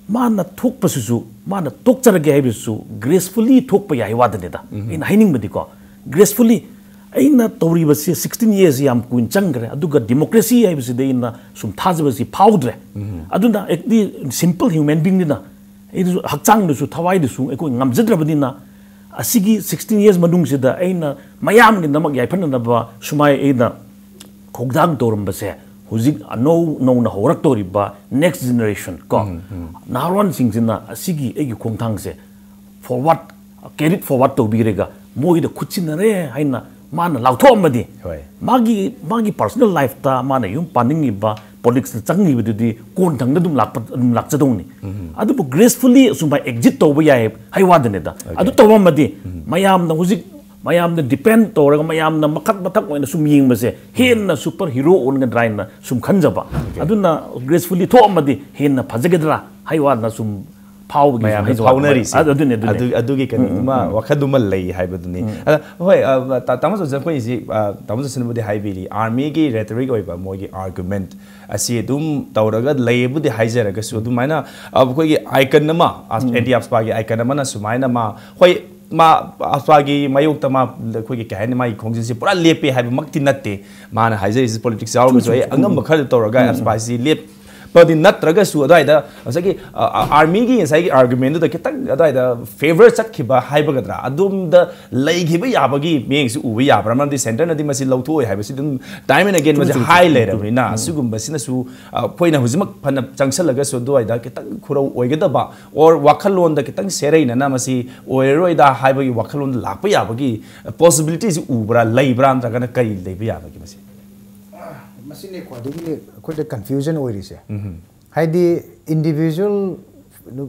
ꯃꯥꯅ ꯊꯣꯛꯄꯁꯤꯁꯨ, ꯃꯥꯅ ꯊꯣꯛꯆꯔꯒꯦ ꯍꯥꯏꯕꯁꯤꯁꯨ gracefully ꯊꯣꯛꯄ ꯌꯥꯏ ꯋꯥꯗꯅꯤꯗ꯫ ꯑꯩꯅ ꯍꯥꯏꯅꯤꯡꯕꯗꯤꯀꯣ, gracefully ꯑꯩꯅ ꯇꯧꯔꯤꯕꯁꯤ sixteen years ꯌꯥꯝ ꯀꯨꯏꯅ ꯆꯪꯈ꯭ꯔꯦ, ꯑꯗꯨꯒ democracy ꯍꯥꯏꯕꯁꯤꯗ ꯑꯩꯅ ꯁꯨꯝ ꯊꯥꯖꯕꯁꯤ ꯐꯥꯎꯗ꯭ꯔꯦ꯫ ꯑꯗꯨꯅ ꯑꯩꯗꯤ simple human beingꯅꯤꯅ, ꯑꯩꯗꯁꯨ ꯍꯛꯆꯥꯡꯗꯁꯨ ꯊꯋꯥꯏꯗꯁꯨ ꯑꯩꯈꯣꯏ ꯉꯝꯖꯗ꯭ꯔꯕꯅꯤꯅ, ꯑꯁꯤꯒꯤ sixteen years ꯃꯅꯨꯡꯁꯤꯗ ꯑꯩꯅ ꯃꯌꯥꯝꯒꯤꯗꯃꯛ ꯌꯥꯏꯐꯅꯅꯕ ꯁꯨꯃꯥꯏ ꯑꯩꯅ ꯈꯣꯡꯊꯥꯡ ꯇꯧꯔꯝꯕꯁꯦ, ꯍꯧꯖꯤꯛ ꯑꯅꯧ ꯅꯧꯅ ꯍꯧꯔꯛꯇꯧꯔꯤꯕ next generation ꯀꯣ, ꯅꯍꯥꯔꯣꯟꯁꯤꯡꯁꯤꯅ ꯑꯁꯤꯒꯤ ꯑꯩꯒꯤ ꯈꯣꯡꯊꯥꯡꯁꯦ forward, carried forward ꯇꯧꯕꯤꯔꯒ ꯃꯣꯏꯗ ꯈꯨꯠꯁꯤꯟꯅꯔꯦ ꯍꯥꯏꯅ ꯃꯥꯅ ꯂꯥꯎꯊꯣꯛꯑꯝꯃꯗꯤ, ꯍꯣꯏ꯫ ꯃꯥꯒꯤ ꯃꯥꯒꯤ personal lifeꯇ ꯃꯥꯅ ꯌꯨꯝ ꯄꯥꯅꯤꯡꯉꯤꯕ, politicsꯇ ꯆꯪꯉꯤꯕꯗꯨꯗꯤ ꯀꯣꯟꯊꯪꯗ ꯑꯗꯨꯝ ꯂꯥꯛꯄ, ꯑꯗꯨꯝ ꯂꯥꯛꯆꯗꯧꯅꯤ꯫ ꯑꯗꯨꯕꯨ gracefully ꯑꯁꯨꯃꯥꯏ exit ꯇꯧꯕ ꯌꯥꯏ ꯍꯥꯏ ꯋꯥꯗꯅꯤꯗ꯫ ꯑꯗꯨ ꯇꯧꯔꯝꯃꯗꯤ ꯃꯌꯥꯝꯅ ꯍꯧꯖꯤꯛ ꯃꯌꯥꯝꯅ depend ꯇꯧꯔꯒ ꯃꯌꯥꯝꯅ ꯃꯊꯛ ꯃꯊꯛ ꯑꯣꯏꯅ ꯁꯨꯝ ꯌꯦꯡꯕꯁꯦ ꯍꯦꯟꯅ super hero ꯑꯣꯟꯒꯗ꯭ꯔꯥ ꯍꯥꯏꯅ ꯁꯨꯝ ꯈꯟꯖꯕ꯫ ꯑꯗꯨꯅ gracefully ꯊꯣꯛꯑꯝꯃꯗꯤ ꯍꯦꯟꯅ ꯐꯖꯒꯗ꯭ꯔꯥ ꯍꯥꯏ ꯋꯥꯗꯅ ꯁꯨꯝ ꯐꯥꯎꯕꯒꯤ ꯁꯨꯝ ꯃꯌꯥꯝꯅ ꯍꯥꯏꯖꯕ꯫ ꯐꯥꯎꯅꯔꯤꯁꯦ꯫ ꯑꯗꯨ- ꯑꯗꯨꯅꯦ, ꯑꯗꯨꯅꯦ꯫ ꯑꯗꯨ ꯑꯗꯨꯒꯤ ꯀꯩꯅꯣꯗꯨꯃ ꯋꯥꯈꯜꯗꯨꯃ ꯂꯩ ꯍꯥꯏꯕꯗꯨꯅꯤ꯫ ꯑꯗ ꯍꯣꯏ, ꯑ, ꯇꯥ- ꯇꯥꯃꯣ ꯖꯣꯟꯁꯟ, ꯑꯩꯈꯣꯏ ꯍꯧꯖꯤꯛ, ꯑ, ꯇꯥꯃꯣ ꯖꯣꯟꯁꯟꯕꯨꯗꯤ ꯍꯥꯏꯕꯤꯔꯤ, armyꯒꯤ rhetoric ꯑꯣꯏꯕ ꯃꯣꯏꯒꯤ argument ꯑꯁꯤ ꯑꯗꯨꯝ ꯇꯧꯔꯒ ꯂꯩꯕꯨꯗꯤ ꯍꯥꯏꯖꯔꯒꯁꯨ, ꯑꯗꯨꯃꯥꯏꯅ, ꯑ, ꯑꯩꯈꯣꯏꯒꯤ icon ꯑꯃ, ꯑ, anti AFSPAꯒꯤ icon ꯑꯃꯅ ꯁꯨꯃꯥꯏꯅ ꯃꯥ, ꯍꯣꯏ, ꯃꯥ AFSPAꯒꯤ ꯃꯥꯌꯣꯛꯇ ꯃꯥ, ꯑꯩꯈꯣꯏꯒꯤ ꯀꯩ ꯍꯥꯏꯅꯤ, ꯃꯥꯒꯤ ꯈꯣꯡꯖꯦꯜꯁꯤ ꯄꯨꯔꯥ ꯂꯦꯞꯄꯦ ꯍꯥꯏꯕꯃꯛꯇꯤ ꯅꯠꯇꯦ꯫ ꯃꯥꯅ ꯍꯥꯏꯖꯔꯤꯁꯤ politics ꯌꯥꯎꯔꯒꯁꯨ ꯑꯩ ꯑꯉꯝꯕ ꯈꯔ ꯇꯧꯔꯒ AFSPAꯁꯤ ꯂꯦꯞꯄꯗꯤ ꯅꯠꯇ꯭ꯔꯒꯁꯨ, ꯑꯗꯨꯋꯥꯏꯗ ꯉꯁꯥꯏꯒꯤ, ꯑ, ꯑ, armyꯒꯤ ꯉꯁꯥꯏꯒꯤ argumentꯗꯨꯗ ꯈꯤꯇꯪ ꯑꯗꯨꯋꯥꯏꯗ favour ꯆꯠꯈꯤꯕ ꯍꯥꯏꯕꯒꯗ꯭ꯔꯥ, ꯑꯗꯣꯝꯗ ꯂꯩꯈꯤꯕ ꯌꯥꯕꯒꯤ ꯃꯤꯠꯌꯦꯡꯁꯤ ꯎꯕ ꯌꯥꯕ꯭ꯔꯥ? ꯃꯔꯝꯗꯤ centreꯅꯗꯤ ꯃꯁꯤ ꯂꯧꯊꯣꯛꯑꯣꯏ ꯍꯥꯏꯕꯁꯤ ꯑꯗꯨꯝ time and again ꯃꯁꯤ ꯍꯥꯏ ꯂꯩꯔꯕꯅꯤꯅ, ꯑꯁꯤꯒꯨꯝꯕꯁꯤꯅꯁꯨ, ꯑ, ꯑꯩꯈꯣꯏꯅ ꯍꯧꯖꯤꯛꯃꯛ ꯐꯅ ꯆꯪꯁꯜꯂꯒꯁꯨ ꯑꯗꯨꯋꯥꯏꯗ ꯈꯤꯇꯪ ꯈꯨꯔꯧ ꯑꯣꯏꯒꯗꯕ or ꯋꯥꯈꯜꯂꯣꯟꯗ ꯈꯤꯇꯪ ꯁꯦꯔꯩꯅꯅ ꯃꯁꯤ ꯑꯣꯏꯔꯔꯣꯏꯗ ꯍꯥꯏꯕꯒꯤ ꯋꯥꯈꯜꯂꯣꯟꯗ ꯂꯥꯛꯄ ꯌꯥꯕꯒꯤ possibilityꯁꯤ ꯎꯕ꯭ꯔꯥ, ꯂꯩꯕ꯭ꯔꯥ, ꯅꯠꯇ꯭ꯔꯒꯅ ꯀꯔꯤ ꯂꯩꯕ ꯌꯥꯕꯒꯦ ꯃꯁꯤ? ꯃꯁꯤꯅꯦ ꯈ꯭ꯋꯥꯏꯗꯒꯤ ꯑꯩꯈꯣꯏꯗ confusion ꯑꯣꯏꯔꯤꯁꯦ꯫ ꯍꯥꯏꯗꯤ individual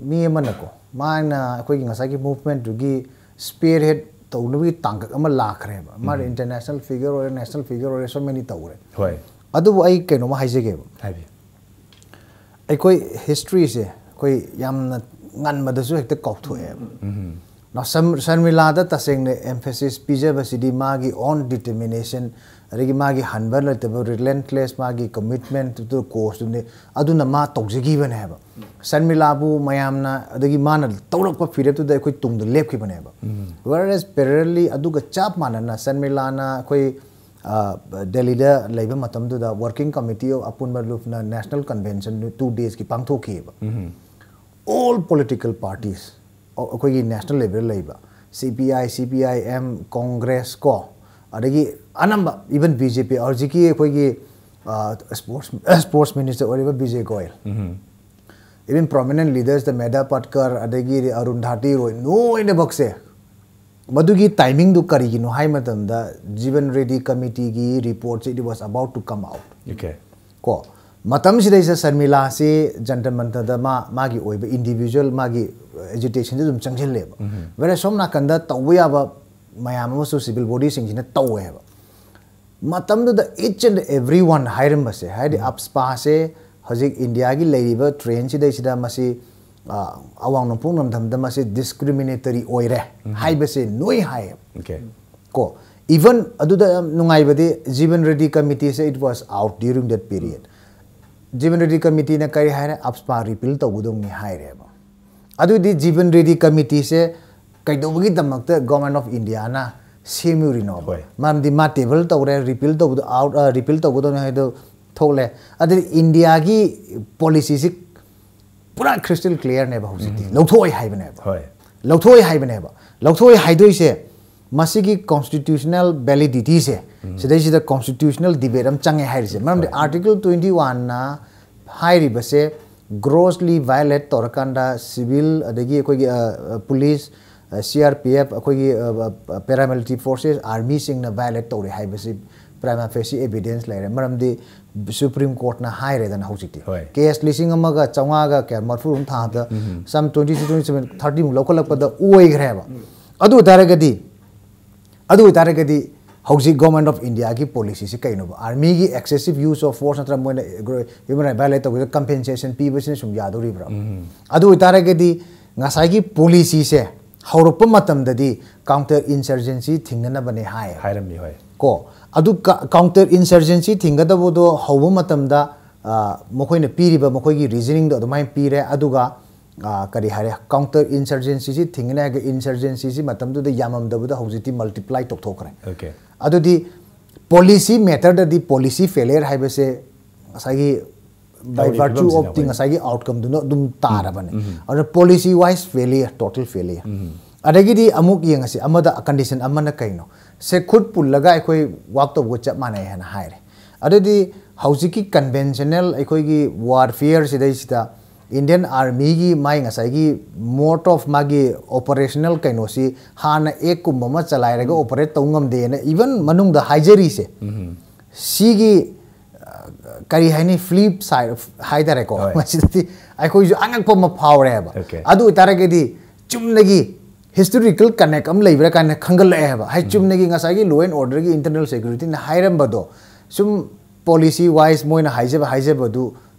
ꯃꯤ ꯑꯃꯅꯀꯣ, ꯃꯥꯅ ꯑꯩꯈꯣꯏꯒꯤ ꯉꯁꯥꯏꯒꯤ movementꯇꯨꯒꯤ spearhead ꯇꯧꯅꯕꯒꯤ ꯇꯥꯡꯀꯛ ꯑꯃ ꯂꯥꯛꯈ꯭ꯔꯦꯕ꯫ ꯃꯥꯅ international figure ꯑꯣꯏꯔꯦ, national figure ꯑꯣꯏꯔꯦ, so many ꯇꯧꯔꯦ꯫ ꯍꯣꯏ꯫ ꯑꯗꯨꯕꯨ ꯑꯩ ꯀꯩꯅꯣꯝꯃ ꯍꯥꯏꯖꯒꯦꯕ꯫ ꯍꯥꯏꯕꯤꯌꯨ꯫ ꯑꯩꯈꯣꯏ historyꯁꯦ ꯑꯩꯈꯣꯏ ꯌꯥꯝꯅ ꯉꯟꯕꯗꯁꯨ ꯍꯦꯛꯇ ꯀꯥꯎꯊꯣꯛꯑꯦꯕ꯫ Now, ꯁꯟ ꯁꯟꯃꯤꯂꯥꯗ ꯇꯁꯦꯡꯅ emphasis ꯄꯤꯖꯕꯁꯤꯗꯤ ꯃꯥꯒꯤ own determination, ꯑꯗꯒꯤ ꯃꯥꯒꯤ ꯍꯟꯕ ꯂꯩꯇꯕ relentless ꯃꯥꯒꯤ commitment to cause ꯇꯨꯅꯤ꯫ ꯑꯗꯨꯅ ꯃꯥ ꯇꯧꯖꯈꯤꯕꯅꯦꯕ꯫ ꯁꯟꯃꯤꯂꯥꯕꯨ ꯃꯌꯥꯝꯅ ꯑꯗꯒꯤ ꯃꯥꯅ ꯇꯧꯔꯛꯄ ꯐꯤꯔꯦꯞꯇꯨꯗ ꯑꯩꯈꯣꯏ ꯇꯨꯡꯗ ꯂꯦꯞꯈꯤꯕꯅꯦꯕ꯫ Whereas parallelly ꯑꯗꯨꯒ ꯆꯞ ꯃꯥꯟꯅꯅ ꯁꯟꯃꯤꯂꯥꯅ ꯑꯩꯈꯣꯏ ꯗꯦꯜꯂꯤꯗ ꯂꯩꯕ ꯃꯇꯝꯗꯨꯗ working committee of ꯑꯄꯨꯟꯕ ꯂꯨꯞꯅ national convention two days ꯀꯤ ꯄꯥꯡꯊꯣꯛꯈꯤꯑꯕ꯫ All political parties, ꯑꯩꯈꯣꯏꯒꯤ national level ꯂꯩꯕ C P I, C P I M, Congress ꯀꯣ, ꯑꯗꯒꯤ ꯑꯅꯝꯕ even B J P, ꯍꯧꯖꯤꯛꯀꯤ ꯑꯩꯈꯣꯏꯒꯤ sports sports minister ꯑꯣꯏꯔꯤꯕ Bijay Goyal, even prominent leaders ꯗ ꯃꯦꯙꯥ ꯄꯠꯀꯔ, ꯑꯗꯒꯤ ꯑꯔꯨꯟ ꯙꯥꯇꯤ ꯔꯣꯏ, ꯂꯣꯏꯅꯃꯛꯁꯦ ꯃꯗꯨꯒꯤ timing ꯗꯨ ꯀꯔꯤꯒꯤꯅꯣ ꯍꯥꯏ ꯃꯇꯝꯗ ꯖꯤꯕꯟ ꯔꯦꯗꯤ committee ꯒꯤ report say it was about to come out꯫ Okay. ꯀꯣ, ꯃꯇꯝꯁꯤꯗꯩꯁꯤꯗ ꯁꯔꯃꯤꯂꯥꯁꯤ ꯖꯟꯇꯔ ꯃꯟꯇꯔꯗ ꯃꯥ ꯃꯥꯒꯤ ꯑꯣꯏꯕ individual ꯃꯥꯒꯤ agitation ꯁꯦ ꯑꯗꯨꯝ ꯆꯪꯁꯤꯜꯂꯦꯕ꯫ Whereas ꯁꯣꯝ ꯅꯥꯀꯟꯗ ꯇꯧꯕ ꯌꯥꯕ ꯃꯌꯥꯝ ꯑꯃꯁꯨ civil body ꯁꯤꯡꯁꯤꯅ ꯇꯧꯋꯦꯕ꯫ ꯃꯇꯝꯗꯨꯗ each and every one ꯍꯥꯏꯔꯝꯕꯁꯦ, ꯍꯥꯏꯗꯤ ꯑꯞꯁꯄꯥꯁꯦ ꯍꯧꯖꯤꯛ ꯏꯟꯗꯤꯌꯥꯒꯤ ꯂꯩꯔꯤꯕ trend ꯁꯤꯗꯩꯁꯤꯗ ꯃꯁꯤ ꯑ, ꯑꯋꯥꯡ ꯅꯣꯡꯄꯣꯛ ꯅꯝꯗꯝꯗ ꯃꯁꯤ discriminatory ꯑꯣꯏꯔꯦ ꯍꯥꯏꯕꯁꯦ ꯂꯣꯏ ꯍꯥꯏꯌꯦꯕ꯫ Okay. ꯀꯣ, even ꯑꯗꯨꯗ ꯌꯥꯝ ꯅꯨꯡꯉꯥꯏꯕꯗꯤ ꯖꯤꯕꯟ ꯔꯦꯗꯤ committee ꯁꯦ it was out during that period꯫ Jeevan Reddy committee ꯅ ꯀꯔꯤ ꯍꯥꯏꯔꯦ? ꯑꯞꯁꯄꯥ repeal ꯇꯧꯒꯗꯧꯅꯤ ꯍꯥꯏꯔꯦꯕ꯫ ꯑꯗꯨꯗꯤ ꯖꯤꯕꯟ ꯔꯦꯗꯤ committee ꯁꯦ ꯀꯩꯗꯧꯕꯒꯤꯗꯃꯛꯇ Government of India ꯅ ꯁꯦꯝꯃꯨꯔꯤꯅꯣꯕ? ꯍꯣꯏ꯫ ꯃꯔꯝꯗꯤ ꯃꯥ table ꯇꯧꯔꯦ, repeal ꯇꯧꯕꯗꯣ out, repeal ꯇꯧꯒꯗꯧꯅꯤ ꯍꯥꯏꯗꯣ ꯊꯣꯛꯂꯦ꯫ ꯑꯗꯨꯗꯤ ꯏꯟꯗꯤꯌꯥꯒꯤ policy ꯁꯤ ꯄꯨꯔꯥ crystal clear ꯅꯦꯕ ꯍꯧꯖꯤꯛꯇꯤ꯫ ꯂꯧꯊꯣꯛꯑꯣꯏ ꯍꯥꯏꯕꯅꯦꯕ꯫ ꯍꯣꯏ꯫ ꯂꯧꯊꯣꯛꯑꯣꯏ ꯍꯥꯏꯕꯅꯦꯕ꯫ ꯂꯧꯊꯣꯛꯑꯣꯏ ꯍꯥꯏꯗꯣꯏꯁꯦ ꯃꯁꯤꯒꯤ constitutional validity ꯁꯦ, ꯁꯤꯗꯩꯁꯤꯗ constitutional debate ꯑꯃ ꯆꯪꯉꯦ ꯍꯥꯏꯔꯤꯁꯦ꯫ ꯃꯔꯝꯗꯤ Article twenty one ꯅ ꯍꯥꯏꯔꯤꯕꯁꯦ grossly violate ꯇꯧꯔꯀꯥꯟꯗ civil ꯑꯗꯒꯤ ꯑꯩꯈꯣꯏꯒꯤ, ꯑ, ꯑ, police, ꯑ, C R P F, ꯑꯩꯈꯣꯏꯒꯤ, ꯑ, ꯑ, paramilitary forces, army ꯁꯤꯡꯅ violate ꯇꯧꯔꯦ ꯍꯥꯏꯕꯁꯤ prima facie evidence ꯂꯩꯔꯦ꯫ ꯃꯔꯝꯗꯤ Supreme Court ꯅ ꯍꯥꯏꯔꯦꯗꯅ ꯍꯧꯖꯤꯛꯇꯤ꯫ ꯍꯣꯏ꯫ Case ꯂꯤꯁꯤꯡ ꯑꯃꯒ ꯆꯥꯝꯃꯉꯥꯒ ꯀꯌꯥ ꯃꯔꯐꯨ ꯔꯣꯝ ꯊꯥꯕꯗ some twenty six, twenty seven, thirty ꯃꯨꯛ ꯂꯧꯈꯠꯂꯛꯄꯗ ꯑꯣꯏꯈ꯭ꯔꯦꯕ꯫ ꯑꯗꯨ ꯑꯣꯏꯇꯥꯔꯒꯗꯤ, ꯑꯗꯨ ꯑꯣꯏꯇꯥꯔꯒꯗꯤ ꯍꯧꯖꯤꯛ Government of India ꯒꯤ policy ꯁꯤ ꯀꯩꯅꯣꯕ? Army ꯒꯤ excessive use of force ꯅꯠꯇ꯭ꯔꯒ ꯃꯣꯏꯅ human right violate ꯇꯧꯕꯗ compensation ꯄꯤꯕꯁꯤꯅ ꯁꯨꯝ ꯌꯥꯗꯧꯔꯤꯕ꯭ꯔꯥ? ꯑꯗꯨ ꯑꯣꯏꯇꯥꯔꯒꯗꯤ ꯉꯁꯥꯏꯒꯤ policy ꯁꯦ ꯍꯧꯔꯛꯄ ꯃꯇꯝꯗꯗꯤ counter insurgency ꯊꯤꯡꯅꯅꯕꯅꯦ ꯍꯥꯏ꯫ ꯍꯥꯏꯔꯝꯃꯤ, ꯍꯣꯏ꯫ ꯀꯣ, ꯑꯗꯨ counter insurgency ꯊꯤꯡꯒꯗꯕꯗꯣ ꯍꯧꯕ ꯃꯇꯝꯗ, ꯑ, ꯃꯈꯣꯏꯅ ꯄꯤꯔꯤꯕ ꯃꯈꯣꯏꯒꯤ reasoningꯗꯣ ꯑꯗꯨꯃꯥꯏꯅ ꯄꯤꯔꯦ꯫ ꯑꯗꯨꯒ, ꯑ, ꯀꯔꯤ ꯍꯥꯏꯔꯦ, counter insurgencyꯁꯤ ꯊꯤꯡꯒꯅꯤ ꯍꯥꯏꯔꯒ insurgencyꯁꯤ ꯃꯇꯝꯗꯨꯗ ꯌꯥꯝꯃꯝꯗꯕꯗ ꯍꯧꯖꯤꯛꯇꯤ multiply ꯇꯧꯊꯣꯛꯈ꯭ꯔꯦ꯫ Okay. ꯑꯗꯨꯗꯤ policy matterꯗꯗꯤ policy failure ꯍꯥꯏꯕꯁꯦ ꯉꯁꯥꯏꯒꯤ by ꯇꯧꯔꯤ virtue ꯐꯤꯕꯝꯁꯤꯅ ofꯇꯤ ꯑꯩꯈꯣꯏ ꯉꯁꯥꯏꯒꯤ outcomeꯗꯨꯅ ꯑꯗꯨꯝ ꯇꯥꯔꯕꯅꯦ꯫ ꯑꯗꯨꯅ policy wise failure, total failure꯫ ꯑꯗꯒꯤꯗꯤ ꯑꯃꯨꯛ ꯌꯦꯡꯉꯁꯤ, ꯑꯃꯗ condition ꯑꯃꯅ ꯀꯩꯅꯣ? ꯁꯦ ꯈꯨꯠ ꯄꯨꯜꯂꯒ ꯑꯩꯈꯣꯏ work ꯇꯧꯕꯒ ꯆꯞ ꯃꯥꯟꯅꯩ ꯍꯥꯏꯅ ꯍꯥꯏꯔꯦ꯫ ꯑꯗꯨꯗꯤ ꯍꯧꯖꯤꯛꯀꯤ conventional ꯑꯩꯈꯣꯏꯒꯤ warfareꯁꯤꯗꯩꯁꯤꯗ Indian Armyꯒꯤ ꯃꯥꯏ ꯉꯁꯥꯏꯒꯤ mode of ꯃꯥꯒꯤ operational ꯀꯩꯅꯣꯁꯤ ꯍꯥꯟꯅ ꯑꯦꯛꯀꯨꯝꯕ ꯑꯃ ꯆꯂꯥꯏꯔꯒ operate ꯇꯧ ꯉꯝꯗꯦꯅ even ꯃꯅꯨꯡꯗ ꯍꯥꯏꯖꯔꯤꯁꯦ꯫ ꯁꯤꯒꯤ, ꯑ, ꯀꯔꯤ ꯍꯥꯏꯅꯤ, flip side ꯍꯥꯏꯇꯥꯔꯦꯀꯣ꯫ ꯍꯣꯏ꯫ ꯃꯁꯤꯗꯗꯤ ꯑꯩꯈꯣꯏꯁꯨ ꯑꯉꯛꯄ ꯑꯃ ꯐꯥꯎꯔꯦꯕ꯫ Okay. ꯑꯗꯨ ꯑꯣꯏꯇꯥꯔꯒꯗꯤ ꯆꯨꯝꯅꯒꯤ historical connect ꯑꯃ ꯂꯩꯕ꯭ꯔꯥ ꯀꯥꯏꯅ ꯈꯟꯒꯠꯂꯛꯑꯦ ꯍꯥꯏꯕ꯫ ꯍꯥꯏ, ꯆꯨꯝꯅꯒꯤ ꯉꯁꯥꯏꯒꯤ law and orderꯒꯤ internal securityꯅ ꯍꯥꯏꯔꯝꯕꯗꯣ ꯁꯨꯝ policy wise ꯃꯣꯏꯅ ꯍꯥꯏꯖꯕ, ꯍꯥꯏꯖꯕꯗꯨ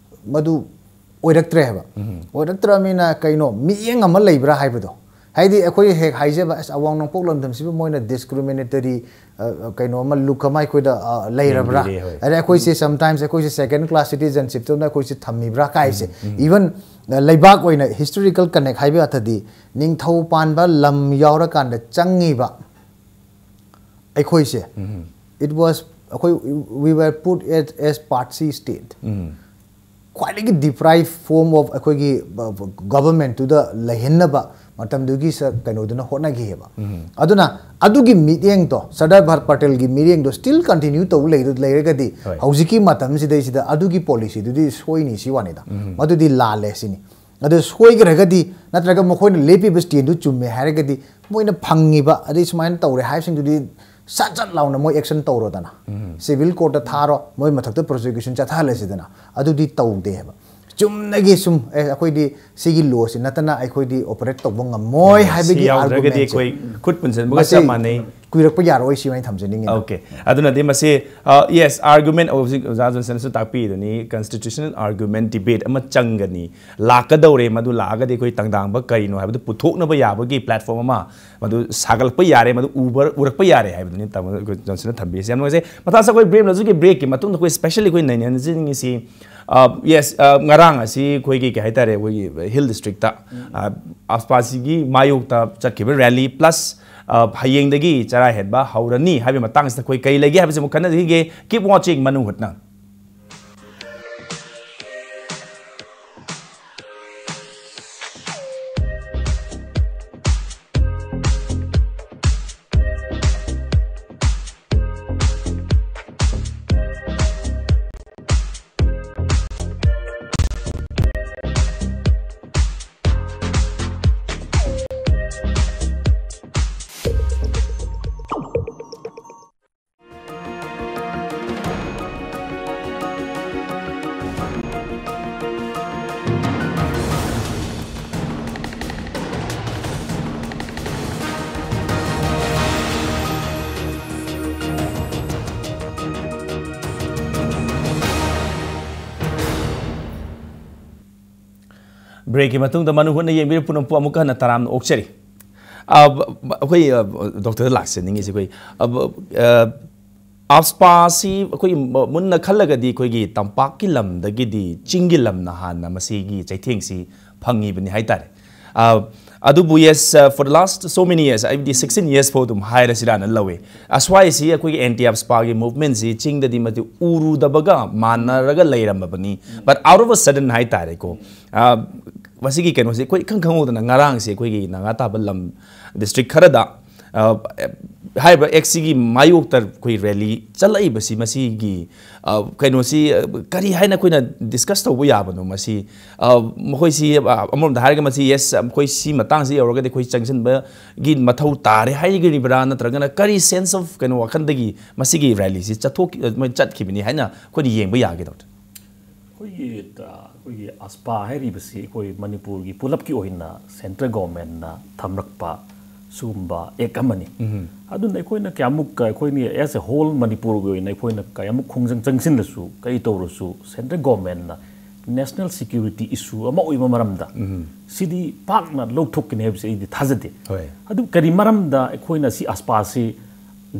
ꯃꯗꯨ ꯑꯣꯏꯔꯛꯇ꯭ꯔꯦ ꯍꯥꯏꯕ꯫ ꯑꯣꯏꯔꯛꯇ꯭ꯔꯕꯅꯤꯅ ꯀꯩꯅꯣ, ꯃꯤꯠꯌꯦꯡ ꯑꯃ ꯂꯩꯕ꯭ꯔꯥ ꯍꯥꯏꯕꯗꯣ꯫ ꯍꯥꯏꯗꯤ ꯑꯩꯈꯣꯏ ꯍꯦꯛ ꯍꯥꯏꯖꯕ, "ꯑꯁ, ꯑꯋꯥꯡ ꯅꯣꯡꯄꯣꯛ ꯂꯝꯗꯝꯁꯤꯕꯨ ꯃꯣꯏꯅ discriminatory, ꯑ, ꯀꯩꯅꯣ ꯑꯃ, look ꯑꯃ ꯑꯩꯈꯣꯏꯗ, ꯑ, ꯂꯩꯔꯕ꯭ꯔꯥ?" ꯌꯦꯡꯕꯤꯔꯦ, ꯍꯣꯏ꯫ ꯑꯗꯩ ꯑꯩꯈꯣꯏꯁꯦ sometimes ꯑꯩꯈꯣꯏꯁꯦ second class citizenshipꯇꯧꯅ ꯑꯩꯈꯣꯏꯁꯦ ꯊꯝꯃꯤꯕ꯭ꯔꯥ ꯀꯥꯏꯁꯦ꯫ Even, ꯑ, ꯂꯩꯕꯥꯛ ꯑꯣꯏꯅ historical connect ꯍꯥꯏꯕ ꯑꯔꯊꯗꯤ ꯅꯤꯡꯊꯧ ꯄꯥꯟꯕ ꯂꯝ ꯌꯥꯎꯔꯀꯥꯟꯗ ꯆꯪꯉꯤꯕ ꯑꯩꯈꯣꯏꯁꯦ, it was, ꯑꯩꯈꯣꯏ, we were put as, as part C state꯫ ꯈ꯭ꯋꯥꯏꯗꯒꯤ deprive form of ꯑꯩꯈꯣꯏꯒꯤ, ꯑ, governmentꯇꯨꯗ ꯂꯩꯍꯟꯅꯕ ꯃꯇꯝꯗꯨꯒꯤ ꯁ-, ꯀꯩꯅꯣꯗꯨꯅ ꯍꯣꯠꯅꯈꯤꯑꯕ꯫ ꯑꯗꯨꯅ ꯑꯗꯨꯒꯤ ꯃꯤꯠꯌꯦꯡꯗꯣ, ꯁꯔꯗꯥꯔ ꯚꯥ-, ꯄꯇꯦꯜꯒꯤ ꯃꯤꯠꯌꯦꯡꯗꯣ still continue ꯇꯧ ꯂꯩ-, ꯂꯩꯔꯒꯗꯤ ꯍꯣꯏ꯫ ꯍꯧꯖꯤꯛꯀꯤ ꯃꯇꯝꯁꯤꯗꯩꯁꯤꯗ ꯑꯗꯨꯒꯤ policyꯗꯨꯗꯤ ꯁꯣꯏꯅꯤ ꯁꯤ ꯋꯥꯅꯤꯗ꯫ ꯃꯗꯨꯗꯤ ꯂꯥꯜꯂꯦ ꯁꯤꯅꯤ꯫ ꯑꯗꯨ ꯁꯣꯏꯈ꯭ꯔꯒꯗꯤ, ꯅꯠꯇ꯭ꯔꯒ ꯃꯈꯣꯏꯅ ꯂꯦꯞꯄꯤꯕ standꯗꯨ ꯆꯨꯝꯃꯦ ꯍꯥꯏꯔꯒꯗꯤ ꯃꯣꯏꯅ ꯐꯪꯉꯤꯕ, ꯑꯗꯩ ꯁꯨꯃꯥꯏꯅ ꯇꯧꯔꯦ ꯍꯥꯏꯕꯁꯤꯡꯗꯨꯗꯤ ꯁꯠ ꯁꯠ ꯂꯥꯎꯅ ꯃꯣꯏ action ꯇꯧꯔꯣꯗꯅ꯫ Civil courtꯇ ꯊꯥꯔꯣ, ꯃꯣꯏ ꯃꯊꯛꯇ prosecution ꯆꯠꯊꯍꯜꯂꯁꯤꯗꯅ꯫ ꯑꯗꯨꯗꯤ ꯇꯧꯗꯦꯕ꯫ ꯆꯨꯝꯅꯒꯤ ꯁꯨꯝ, "ꯑꯦ, ꯑꯩꯈꯣꯏꯗꯤ ꯁꯤꯒꯤ lawꯁꯤ ꯅꯠꯇꯅ ꯑꯩꯈꯣꯏꯗꯤ operate ꯇꯧꯕ ꯉꯝꯃꯣꯏ" ꯍꯥꯏꯕꯒꯤ ꯁꯤ ꯌꯥꯎꯗ꯭ꯔꯒꯗꯤ argumentꯁꯦ꯫ ꯑꯩꯈꯣꯏ ꯈꯨꯠ ꯄꯨꯟꯁꯤꯟꯕꯒ ꯃꯁꯤ ꯆꯞ ꯃꯥꯟꯅꯩ꯫ ꯀꯨꯏꯔꯛꯄ ꯌꯥꯔꯣꯏ ꯁꯤ ꯑꯩꯅ ꯊꯝꯖꯅꯤꯡꯉꯤ꯫ Okay, ꯑꯗꯨꯅꯗꯤ ꯃꯁꯤ, yes, argument, ꯍꯧꯖꯤꯛ ꯑꯣꯖꯥ ꯖꯣꯟꯁꯟꯁꯨ ꯇꯥꯛꯄꯤꯗꯨꯅꯤ, constitutional argument debate ꯑꯃ ꯆꯪꯒꯅꯤ, ꯂꯥꯛꯀꯗꯧꯔꯦ, ꯃꯗꯨ ꯂꯥꯛꯑꯒꯗꯤ ꯑꯩꯈꯣꯏ ꯇꯪꯗꯥꯡꯕ ꯀꯔꯤꯅꯣ ꯍꯥꯏꯕꯗꯨ ꯄꯨꯊꯣꯛꯅꯕ ꯌꯥꯕꯒꯤ platform ꯑꯃ ꯃꯗꯨ ꯁꯥꯒꯠꯂꯛꯄ ꯌꯥꯔꯦ, ꯃꯗꯨ ꯎꯕ ꯎꯔꯛꯄ ꯌꯥꯔꯦ ꯍꯥꯏꯕꯗꯨꯅꯤ ꯇꯥꯃꯣ ꯖꯣꯟꯁꯟꯅ ꯊꯝꯕꯤꯔꯤꯁꯦ꯫ ꯌꯥꯝ ꯅꯨꯡꯉꯥꯏꯖꯩ꯫ ꯃꯇꯥꯡ ꯆꯥ ꯑꯩꯈꯣꯏ break ꯂꯧꯖꯒꯦ꯫ Breakꯀꯤ ꯃꯇꯨꯡꯗ ꯑꯩꯈꯣꯏ specially ꯑꯩꯈꯣꯏ ꯅꯩꯅꯖꯅꯤꯡꯉꯤꯁꯤ, yes, ꯉꯔꯥꯡ ꯑꯁꯤ ꯑꯩꯈꯣꯏꯒꯤ ꯀꯩ ꯍꯥꯏꯇꯥꯔꯦ, ꯑꯩꯈꯣꯏꯒꯤ Hill Districtꯇ AFSPAꯁꯤꯒꯤ ꯃꯥꯌꯣꯛꯇ ꯆꯠꯈꯤꯕ rally plus ꯍꯌꯦꯡꯗꯒꯤ ꯆꯔꯥ ꯍꯦꯟꯕ ꯍꯧꯔꯅꯤ ꯍꯥꯏꯕꯒꯤ ꯃꯇꯥꯡꯁꯤꯗ ꯑꯩꯈꯣꯏ ꯀꯔꯤ ꯂꯩꯒꯦ ꯍꯥꯏꯕꯁꯤ ꯑꯃꯨꯛ ꯈꯟꯅꯖꯈꯤꯒꯦ꯫ Keep watching ꯃꯅꯨ ꯍꯨꯠꯅ꯫ Breakꯀꯤ ꯃꯇꯨꯡꯗ ꯃꯅꯨ ꯍꯨꯠꯅ ꯌꯦꯡꯕꯤꯔ ꯄꯨꯝꯅꯃꯛꯄꯨ ꯑꯃꯨꯛꯀ ꯍꯟꯅ ꯇꯔꯥꯝꯅ ꯑꯣꯛꯆꯔꯤ꯫ ꯑ, ꯕ-, ꯕ-, ꯑꯩꯈꯣꯏ, ꯑ, doctorꯗ ꯂꯥꯛꯆꯅꯤꯡꯉꯤꯁꯤ ꯑꯩꯈꯣꯏ, ꯑ, ꯕ-, ꯑ, AFSPAꯁꯤ ꯑꯩꯈꯣꯏ ꯃ-, ꯃꯨꯟꯅ ꯈꯜꯂꯒꯗꯤ ꯑꯩꯈꯣꯏꯒꯤ ꯇꯝꯄꯥꯛꯀꯤ ꯂꯝꯗꯒꯤꯗꯤ ꯆꯤꯡꯒꯤ ꯂꯝꯅ ꯍꯥꯟꯅ ꯃꯁꯤꯒꯤ ꯆꯩꯊꯦꯡꯁꯤ ꯐꯪꯉꯤꯕꯅꯤ ꯍꯥꯏꯇꯥꯔꯦ꯫ ꯑ, ꯑꯗꯨꯕꯨ yes, uh, for the last so many years, ꯍꯥꯏꯕꯗꯤ sixteen years ꯐꯥꯎ ꯑꯗꯨꯝ ꯍꯥꯏꯔꯁꯤꯔꯥꯅ ꯂꯧꯋꯦ꯫ ꯑꯁ꯭ꯋꯥꯏꯁꯤ ꯑꯩꯈꯣꯏꯒꯤ anti AFSPAꯒꯤ movementꯁꯤ ꯆꯤꯡꯗꯗꯤ ꯃꯗꯨ ꯎꯔꯨꯗꯕꯒ ꯃꯥꯟꯅꯔꯒ ꯂꯩꯔꯝꯃꯕꯅꯤ꯫ But out of a sudden ꯍꯥꯏꯇꯥꯔꯦꯀꯣ, ꯑ, ꯃꯁꯤꯒꯤ ꯀꯩꯅꯣꯁꯤ ꯑꯩꯈꯣꯏ ꯏꯈꯪ ꯈꯪꯍꯧꯗꯅ ꯉꯔꯥꯡꯁꯤ ꯑꯩꯈꯣꯏꯒꯤ ꯅꯥꯒꯥ ꯇꯥꯕ ꯂꯝ district ꯈꯔꯗ, ꯑ, ꯍꯥꯏꯔꯤꯕ ACTꯁꯤꯒꯤ ꯃꯥꯌꯣꯛꯇ ꯑꯩꯈꯣꯏ rally ꯆꯠꯂꯛꯏꯕꯁꯤ ꯃꯁꯤꯒꯤ, ꯑ, ꯀꯩꯅꯣꯁꯤ, ꯑ, ꯀꯔꯤ ꯍꯥꯏꯅ ꯑꯩꯈꯣꯏꯅ discuss ꯇꯧꯕ ꯌꯥꯕꯅꯣ? ꯃꯁꯤ, ꯑ, ꯃꯈꯣꯏꯁꯤ, ꯑ, ꯑꯃꯔꯣꯝꯗ ꯍꯥꯏꯔꯒ ꯃꯁꯤ yes, ꯃꯈꯣꯏ ꯁꯤ ꯃꯇꯥꯡꯁꯤ ꯌꯧꯔꯒꯗꯤ ꯑꯩꯈꯣꯏ ꯆꯪꯁꯤꯟꯕꯒꯤ ꯃꯊꯧ ꯇꯥꯔꯦ ꯍꯥꯏꯔꯤꯕ꯭ꯔꯥ, ꯅꯠꯇ꯭ꯔꯒꯅ ꯀꯔꯤ sense of ꯀꯩꯅꯣ ꯋꯥꯈꯜꯗꯒꯤ ꯃꯁꯤꯒꯤ rallyꯁꯤ ꯆꯠꯊꯣꯛ-, ꯃꯣꯏ ꯆꯠꯈꯤꯕꯅꯤ ꯍꯥꯏꯅ ꯑꯩꯈꯣꯏꯅ ꯌꯦꯡꯕ ꯌꯥꯒꯦ, doctor? ꯑꯩꯈꯣꯏꯒꯤ, ꯑ, ꯑꯩꯈꯣꯏꯒꯤ AFSPA ꯍꯥꯏꯔꯤꯕꯁꯤ ꯑꯩꯈꯣꯏ ꯃꯅꯤꯄꯨꯔꯒꯤ ꯄꯨꯂꯞꯀꯤ ꯑꯣꯏꯅ central governmentꯅ ꯊꯝꯂꯛꯄ ꯁꯤꯒꯨꯝꯕ ꯑꯦꯛ ꯑꯃꯅꯤ꯫ ꯑꯗꯨꯅ ꯑꯩꯈꯣꯏꯅ ꯀꯌꯥꯃꯨꯛ, ꯑꯩꯈꯣꯏꯅ as a whole ꯃꯅꯤꯄꯨꯔꯒꯤ ꯑꯣꯏꯅ ꯑꯩꯈꯣꯏꯅ ꯀꯌꯥꯃꯨꯛ ꯈꯣꯡꯖꯪ ꯆꯪꯁꯤꯜꯂꯁꯨ, ꯀꯔꯤ ꯇꯧꯔꯁꯨ, ꯁꯦꯟꯇ꯭ꯔꯦꯜ ꯒꯣꯔꯃꯦꯟꯅ ꯅꯦꯁꯅꯦꯜ ꯁꯦꯀ꯭ꯌꯨꯔꯤꯇꯤ ꯏꯁꯨ ꯑꯃ ꯑꯣꯏꯕ ꯃꯔꯝꯗ ꯁꯤꯗꯤ ꯄꯥꯛꯅ ꯂꯧꯊꯣꯛꯀꯅꯤ ꯍꯥꯏꯕꯁꯤ ꯑꯩꯗꯤ ꯊꯥꯖꯗꯦ꯫ ꯍꯣꯏ꯫ ꯑꯗꯨ ꯀꯔꯤ ꯃꯔꯝꯗ ꯑꯩꯈꯣꯏꯅ ꯁꯤ ꯑꯁꯄꯥꯁꯤ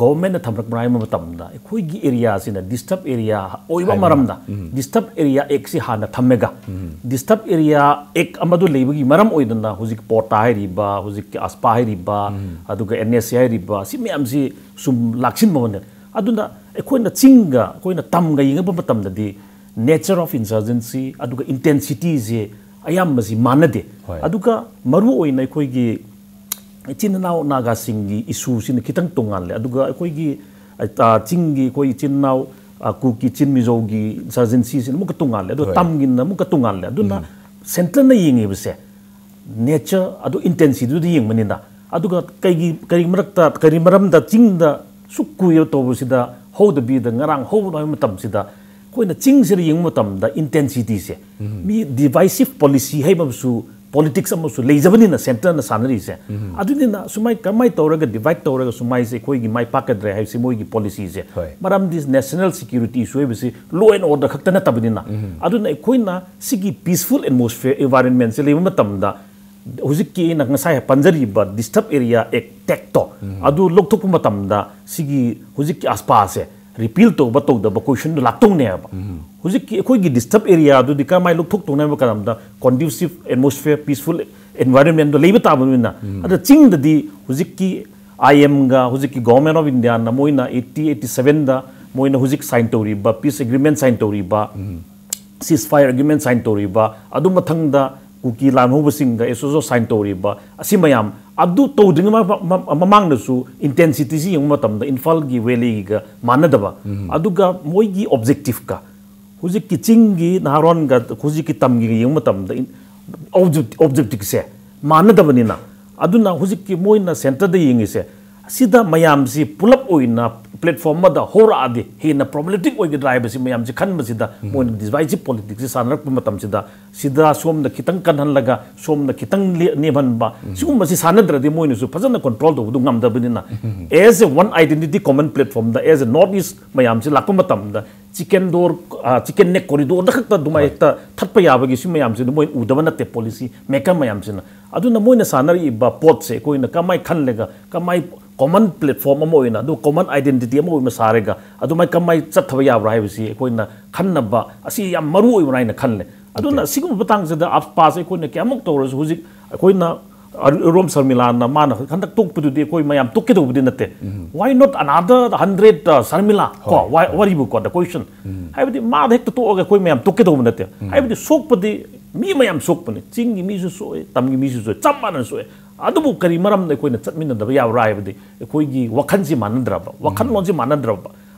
ꯒꯣꯔꯃꯦꯟꯅ ꯊꯝꯂꯛꯄ꯭ꯔꯥ ꯍꯥꯏꯕ ꯃꯇꯝꯗ, ꯑꯩꯈꯣꯏꯒꯤ ꯑꯦꯔꯤꯌꯥꯁꯤꯅ ꯗꯤꯁꯇꯔꯕ ꯑꯦꯔꯤꯌꯥ ꯑꯣꯏꯕ ꯍꯥꯏꯕ꯫ ꯃꯔꯝꯗ ꯗꯤꯁꯇꯔꯕ ꯑꯦꯔꯤꯌꯥ ꯑꯦꯛꯁꯤ ꯍꯥꯟꯅ ꯊꯝꯃꯒ, ꯗꯤꯁꯇꯔꯕ ꯑꯦꯔꯤꯌꯥ ꯑꯦꯛ ꯑꯃꯗꯨ ꯂꯩꯕꯒꯤ ꯃꯔꯝ ꯑꯣꯏꯗꯅ ꯍꯧꯖꯤꯛ ꯄꯣꯔꯇꯥ ꯍꯥꯏꯔꯤꯕ, ꯍꯧꯖꯤꯛꯀꯤ ꯑꯁꯄꯥ ꯍꯥꯏꯔꯤꯕ, ꯑꯗꯨꯒ ꯑꯦꯟ ꯑꯦꯁ ꯑꯦ ꯍꯥꯏꯔꯤꯕ, ꯁꯤ ꯃꯌꯥꯝꯁꯤ ꯁꯨꯝ ꯂꯥꯛꯁꯤꯟꯕ ꯃꯅꯦ꯫ ꯑꯗꯨꯅ ꯑꯩꯈꯣꯏꯅ ꯆꯤꯡꯒ ꯑꯩꯈꯣꯏꯅ ꯇꯝꯒ ꯌꯦꯡꯉꯛꯄ ꯃꯇꯝꯗꯗꯤ, nature of insurgency ꯑꯗꯨꯒ ꯏꯟꯇꯦꯟꯁꯤꯇꯤꯁꯦ ꯑꯌꯥꯝꯕꯁꯤ ꯃꯥꯟꯅꯗꯦ꯫ ꯍꯣꯏ꯫ ꯑꯗꯨꯒ ꯃꯔꯨ ꯑꯣꯏꯅ ꯑꯩꯈꯣꯏꯒꯤ ꯏꯆꯤꯟ ꯏꯅꯥꯎ ꯅꯥꯒꯥꯁꯤꯡꯒꯤ ꯏꯁꯨꯁꯤꯅ ꯈꯤꯇꯪ ꯇꯣꯉꯥꯜꯂꯦ꯫ ꯑꯗꯨꯒ ꯑꯩꯈꯣꯏꯒꯤ, ꯑ, ꯆꯤꯡꯒꯤ ꯑꯩꯈꯣꯏ ꯏꯆꯤꯟ ꯏꯅꯥꯎ, ꯑ, ꯀꯨꯀꯤ ꯆꯤꯟ ꯃꯤꯖꯣꯒꯤ ꯏꯟꯁꯔꯖꯦꯟꯁꯤꯁꯤꯅ ꯑꯃꯨꯛꯀ ꯇꯣꯉꯥꯜꯂꯦ꯫ ꯑꯗꯨꯒ ꯍꯣꯏ꯫ ꯇꯝꯒꯤꯅ ꯑꯃꯨꯛꯀ ꯇꯣꯉꯥꯜꯂꯦ꯫ ꯑꯗꯨꯅ ꯁꯦꯟꯇꯔꯅ ꯌꯦꯡꯉꯤꯕꯁꯦ ꯅꯦꯆꯔ ꯑꯗꯨ ꯏꯟꯇꯦꯟꯁꯤꯇꯤꯗꯨꯗ ꯌꯦꯡꯕꯅꯤꯅ, ꯑꯗꯨꯒ ꯀꯩꯒꯤ, ꯀꯔꯤ ꯃꯔꯛꯇ, ꯀꯔꯤ ꯃꯔꯝꯗ ꯆꯤꯡꯗ ꯁꯨꯛ ꯀꯨꯏꯔ ꯇꯧꯕꯁꯤꯗ ꯍꯧꯗꯕꯤꯗ ꯉꯔꯥꯡ ꯍꯧꯕꯅꯣ ꯍꯥꯏꯕ ꯃꯇꯝꯁꯤꯗ, ꯑꯩꯈꯣꯏꯅ ꯆꯤꯡꯁꯤꯗ ꯌꯦꯡꯕ ꯃꯇꯝꯗ ꯏꯟꯇꯦꯟꯁꯤꯇꯤꯁꯦ, ꯃꯤ ꯗꯤꯚꯥꯏꯁꯤꯞ ꯄꯣꯂꯤꯁꯤ ꯍꯥꯏꯕ ꯑꯃꯁꯨ, ꯄꯣꯂꯤꯇꯤꯛꯁ ꯑꯃꯁꯨ ꯂꯩꯖꯕꯅꯤꯅ ꯁꯦꯟꯇꯔꯅ ꯁꯥꯟꯅꯔꯤꯁꯦ꯫ ꯑꯗꯨꯅꯤꯅ ꯁꯨꯃꯥꯏ, ꯀꯃꯥꯏꯅ ꯇꯧꯔꯒ ꯗꯤꯚꯥꯏꯠ ꯇꯧꯔꯒ ꯁꯨꯃꯥꯏꯁꯦ ꯑꯩꯈꯣꯏꯒꯤ ꯃꯥꯏ ꯄꯥꯛꯀꯗ꯭ꯔꯦ ꯍꯥꯏꯕꯁꯤ ꯃꯣꯏꯒꯤ ꯄꯣꯂꯤꯁꯤꯁꯦ꯫ ꯍꯣꯏ꯫ ꯃꯔꯝꯗꯤ ꯅꯦꯁꯅꯦꯜ ꯁꯦꯀ꯭ꯌꯨꯔꯤꯇꯤ ꯏꯁꯨ ꯍꯥꯏꯕꯁꯤ ꯂꯣ ꯑꯦꯟ ꯑꯣꯔꯗꯔ ꯈꯛꯇ ꯅꯠꯇꯕꯅꯤꯅ꯫ ꯑꯗꯨꯅ ꯑꯩꯈꯣꯏꯅ ꯁꯤꯒꯤ ꯄꯤꯁꯐꯨꯜ ꯑꯦꯠꯃꯣꯁꯐꯤꯌꯔ, ꯏꯟꯚꯥꯏꯔꯣꯟꯃꯦꯟꯁꯦ ꯂꯩꯕ ꯃꯇꯝꯗ, ꯍꯧꯖꯤꯛꯀꯤ ꯑꯩꯅ ꯉꯁꯥꯏ ꯄꯟꯖꯔꯤꯕ ꯗꯤꯁꯇꯔꯕ ꯑꯦꯔꯤꯌꯥ ꯑꯦꯛꯇꯣ ꯑꯗꯨ ꯂꯧꯊꯣꯛꯄ ꯃꯇꯝꯗ ꯁꯤꯒꯤ ꯍꯧꯖꯤꯛꯀꯤ ꯑꯁꯄꯥꯁꯦ ꯔꯤꯄꯤꯜ ꯇꯧꯕ ꯇꯧꯗꯕ ꯀꯣꯏꯁꯟꯗꯣ ꯂꯥꯛꯇꯧꯅꯦꯕ꯫ ꯍꯧꯖꯤꯛꯀꯤ ꯑꯩꯈꯣꯏꯒꯤ ꯗꯤꯁꯇꯔꯕ ꯑꯦꯔꯤꯌꯥꯗꯨꯗꯤ ꯀꯔꯝꯍꯥꯏꯅ ꯂꯧꯊꯣꯛꯇꯧꯅꯣ ꯍꯥꯏꯕ ꯃꯇꯝꯗ, ꯀꯣꯟꯗ꯭ꯌꯨꯁꯤꯞ ꯑꯦꯠꯃꯣꯁꯐꯤꯌꯔ, ꯄꯤꯁꯐꯨꯜ ꯑꯦꯟꯚꯥꯏꯔꯣꯟꯃꯦꯟꯗꯣ ꯂꯩꯕ ꯇꯥꯕꯅꯤꯅ꯫ ꯑꯗ ꯆꯤꯡꯗꯗꯤ ꯍꯧꯖꯤꯛꯀꯤ ꯑꯥꯏ ꯑꯦꯝꯒ ꯍꯧꯖꯤꯛꯀꯤ ꯒꯣꯔꯃꯦꯟ ꯑꯣꯐ ꯏꯟꯗꯤꯌꯥꯅ ꯃꯣꯏꯅ ꯑꯩꯠꯇꯤ ꯑꯩꯠꯇꯤ ꯁꯚꯦꯟꯗ ꯃꯣꯏꯅ ꯍꯧꯖꯤꯛ ꯁꯥꯏꯟ ꯇꯧꯔꯤꯕ ꯄꯤꯁ ꯑꯦꯒ꯭ꯔꯤꯃꯦꯟ ꯁꯥꯏꯟ ꯇꯧꯔꯤꯕ, ꯁꯤꯁ ꯐꯥꯌꯔ ꯑꯦꯒ꯭ꯔꯤꯃꯦꯟ ꯁꯥꯏꯟ ꯇꯧꯔꯤꯕ, ꯑꯗꯨ ꯃꯊꯪꯗ ꯀꯨꯀꯤ ꯂꯥꯟꯍꯧꯕꯁꯤꯡꯒ ꯑꯦꯁ ꯑꯣ ꯁꯥꯏꯟ ꯇꯧꯔꯤꯕ, ꯑꯁꯤ ꯃꯌꯥꯝ ꯑꯗꯨ ꯇꯧꯗ꯭ꯔꯤꯉꯩ ꯃ-, ꯃ-, ꯃ-, ꯃꯃꯥꯡꯗꯁꯨ ꯏꯟꯇꯦꯟꯁꯤꯇꯤꯁꯤ ꯌꯦꯡꯕ ꯃꯇꯝꯗ ꯏꯝꯐꯥꯜꯒꯤ ꯚꯦꯂꯤꯒ ꯃꯥꯟꯅꯗꯕ, ꯑꯗꯨꯒ ꯃꯣꯏꯒꯤ ꯑꯣꯕꯖꯦꯛꯇꯤꯞꯀ ꯍꯧꯖꯤꯛꯀꯤ ꯆꯤꯡꯒꯤ ꯅꯍꯥꯔꯣꯟꯒ ꯍꯧꯖꯤꯛꯀꯤ ꯇꯝꯒꯤꯒ ꯌꯦꯡꯕ ꯃꯇꯝꯗ ꯏꯟ-, ꯑꯣꯕꯖꯦꯛ-, ꯑꯣꯕꯖꯦꯛꯇꯤꯞꯁꯦ ꯃꯥꯟꯅꯗꯕꯅꯤꯅ, ꯑꯗꯨꯅ ꯍꯧꯖꯤꯛꯀꯤ ꯃꯣꯏꯅ ꯁꯦꯟꯇꯔꯗ ꯌꯦꯡꯉꯤꯁꯦ, ꯑꯁꯤꯗ ꯃꯌꯥꯝꯁꯤ ꯄꯨꯂꯞ ꯑꯣꯏꯅ ꯄ꯭ꯂꯦꯠꯐꯣꯝ ꯑꯃꯗ ꯍꯧꯔꯛꯑꯗꯤ ꯍꯦꯟꯅ ꯄ꯭ꯔꯣꯕ꯭ꯂꯦꯃꯦꯇꯤꯛ ꯑꯣꯏꯒꯗ꯭ꯔꯥ ꯍꯥꯏꯕꯁꯤ ꯃꯌꯥꯝꯁꯤ ꯈꯟꯕꯁꯤꯗ ꯃꯣꯏꯅ ꯗꯤꯚꯥꯏꯁꯤꯞ ꯄꯣꯂꯤꯇꯤꯛꯁꯁꯤ ꯁꯥꯟꯅꯔꯛꯄ ꯃꯇꯝꯁꯤꯗ ꯁꯤꯗ ꯁꯣꯝꯗ ꯈꯤꯇꯪ ꯀꯟꯍꯜꯂꯒ ꯁꯣꯝꯗ ꯈꯤꯇꯪ ꯂꯦ- ꯅꯦꯝꯍꯟꯕ ꯁꯤꯒꯨꯝꯕꯁꯤ ꯁꯥꯟꯅꯗ꯭ꯔꯗꯤ ꯃꯣꯏꯅꯁꯨ ꯐꯖꯅ ꯀꯟꯇ꯭ꯔꯣꯜ ꯇꯧꯕꯗꯨ ꯉꯝꯗꯕꯅꯤꯅ as a one identity common platformꯗ as a North East ꯃꯌꯥꯝꯁꯤ ꯂꯥꯛꯄ ꯃꯇꯝꯗ ꯆꯤꯀꯦꯟ ꯗꯣꯔ ꯆꯤꯀꯦꯟ ꯅꯦꯛ ꯀꯣꯔꯤꯗꯣꯔꯗ ꯈꯛꯇ ꯑꯗꯨꯃꯥꯏꯅ ꯍꯣꯏ꯫ ꯍꯦꯛꯇ ꯊꯠꯄ ꯌꯥꯕꯒꯤ ꯁꯤ ꯃꯌꯥꯝꯁꯤꯗ ꯃꯣꯏ ꯎꯗꯕ ꯅꯠꯇꯦ ꯄꯣꯂꯤꯁꯤ ꯃꯦꯀꯔ ꯃꯌꯥꯝꯁꯤꯅ꯫ ꯑꯗꯨꯅ ꯃꯣꯏꯅ ꯁꯥꯟꯅꯔꯛꯏꯕ ꯄꯣꯠꯁꯦ ꯑꯩꯈꯣꯏꯅ ꯀꯃꯥꯏ ꯈꯜꯂꯒ ꯀꯃꯥꯏ ꯀꯣꯃꯟ ꯄ꯭ꯂꯦꯠꯐꯣꯝ ꯑꯃ ꯑꯣꯏꯅ ꯑꯗꯨꯒ ꯀꯣꯃꯟ ꯑꯥꯏꯗꯦꯟꯇꯤꯇꯤ ꯑꯃ ꯑꯣꯏꯅ ꯁꯥꯔꯒ ꯑꯗꯨꯃꯥꯏꯅ ꯀꯃꯥꯏ ꯆꯠꯊꯕ ꯌꯥꯕ꯭ꯔꯥ ꯍꯥꯏꯕꯁꯤ ꯑꯩꯈꯣꯏꯅ ꯈꯟꯅꯕ ꯑꯁꯤ ꯌꯥꯝ ꯃꯔꯨ ꯑꯣꯏꯕ꯭ꯔꯥ ꯍꯥꯏꯅ ꯈꯜꯂꯦ꯫ ꯑꯗꯨꯅ ꯑꯣꯀꯦ꯫ ꯁꯤꯒꯨꯝꯕ ꯃꯇꯥꯡꯁꯤꯗ ꯑꯞꯁꯄꯥꯁꯦ ꯑꯩꯈꯣꯏꯅ ꯀꯌꯥꯃꯨꯛ ꯇꯧꯔꯁꯨ ꯍꯧꯖꯤꯛ ꯑꯩꯈꯣꯏꯅ ꯑꯔꯣꯝ ꯁꯔꯃꯤꯂꯥꯅ ꯃꯥꯅ ꯍꯟꯗꯛ ꯇꯣꯛꯄꯗꯨꯗꯤ ꯑꯩꯈꯣꯏ ꯃꯌꯥꯝ ꯇꯣꯛꯀꯗꯧꯕꯗꯤ ꯅꯠꯇꯦ꯫ Why not another hundred Sharmila ꯀꯣ? ꯍꯣꯏ, ꯍꯣꯏ꯫ ꯋꯥꯔꯤꯕꯨ ꯀꯣ, ꯗ ꯀꯣꯏꯁꯟ ꯍꯥꯏꯕꯗꯤ ꯃꯥꯗ ꯍꯦꯛꯇ ꯇꯣꯛꯑꯒ ꯑꯩꯈꯣꯏ ꯃꯌꯥꯝ ꯇꯣꯛꯀꯗꯧꯕ ꯅꯠꯇꯦ꯫ ꯍꯥꯏꯕꯗꯤ ꯁꯣꯛꯄꯗꯤ ꯃꯤ ꯃꯌꯥꯝ ꯁꯣꯛꯄꯅꯤ꯫ ꯆꯤꯡꯒꯤ ꯃꯤꯁꯨ ꯁꯣꯛꯑꯦ, ꯇꯝꯒꯤ ꯃꯤꯁꯨ ꯁꯣꯛꯑꯦ, ꯆꯞ ꯃꯥꯟꯅꯅ ꯁꯣꯛꯑꯦ꯫ ꯑꯗꯨꯕꯨ ꯀꯔꯤ ꯃꯔꯝꯗ ꯑꯩꯈꯣꯏꯅ ꯆꯠꯃꯤꯟꯅꯗꯕ ꯌꯥꯕ꯭ꯔꯥ ꯍꯥꯏꯕꯗꯤ ꯑꯩꯈꯣꯏꯒꯤ ꯋꯥꯈꯜꯁꯤ ꯃꯥꯟꯅꯗ꯭ꯔꯕ, ꯋꯥꯈꯜꯂꯣꯟꯁꯤ ꯃꯥꯟꯅꯗ꯭ꯔꯕ꯫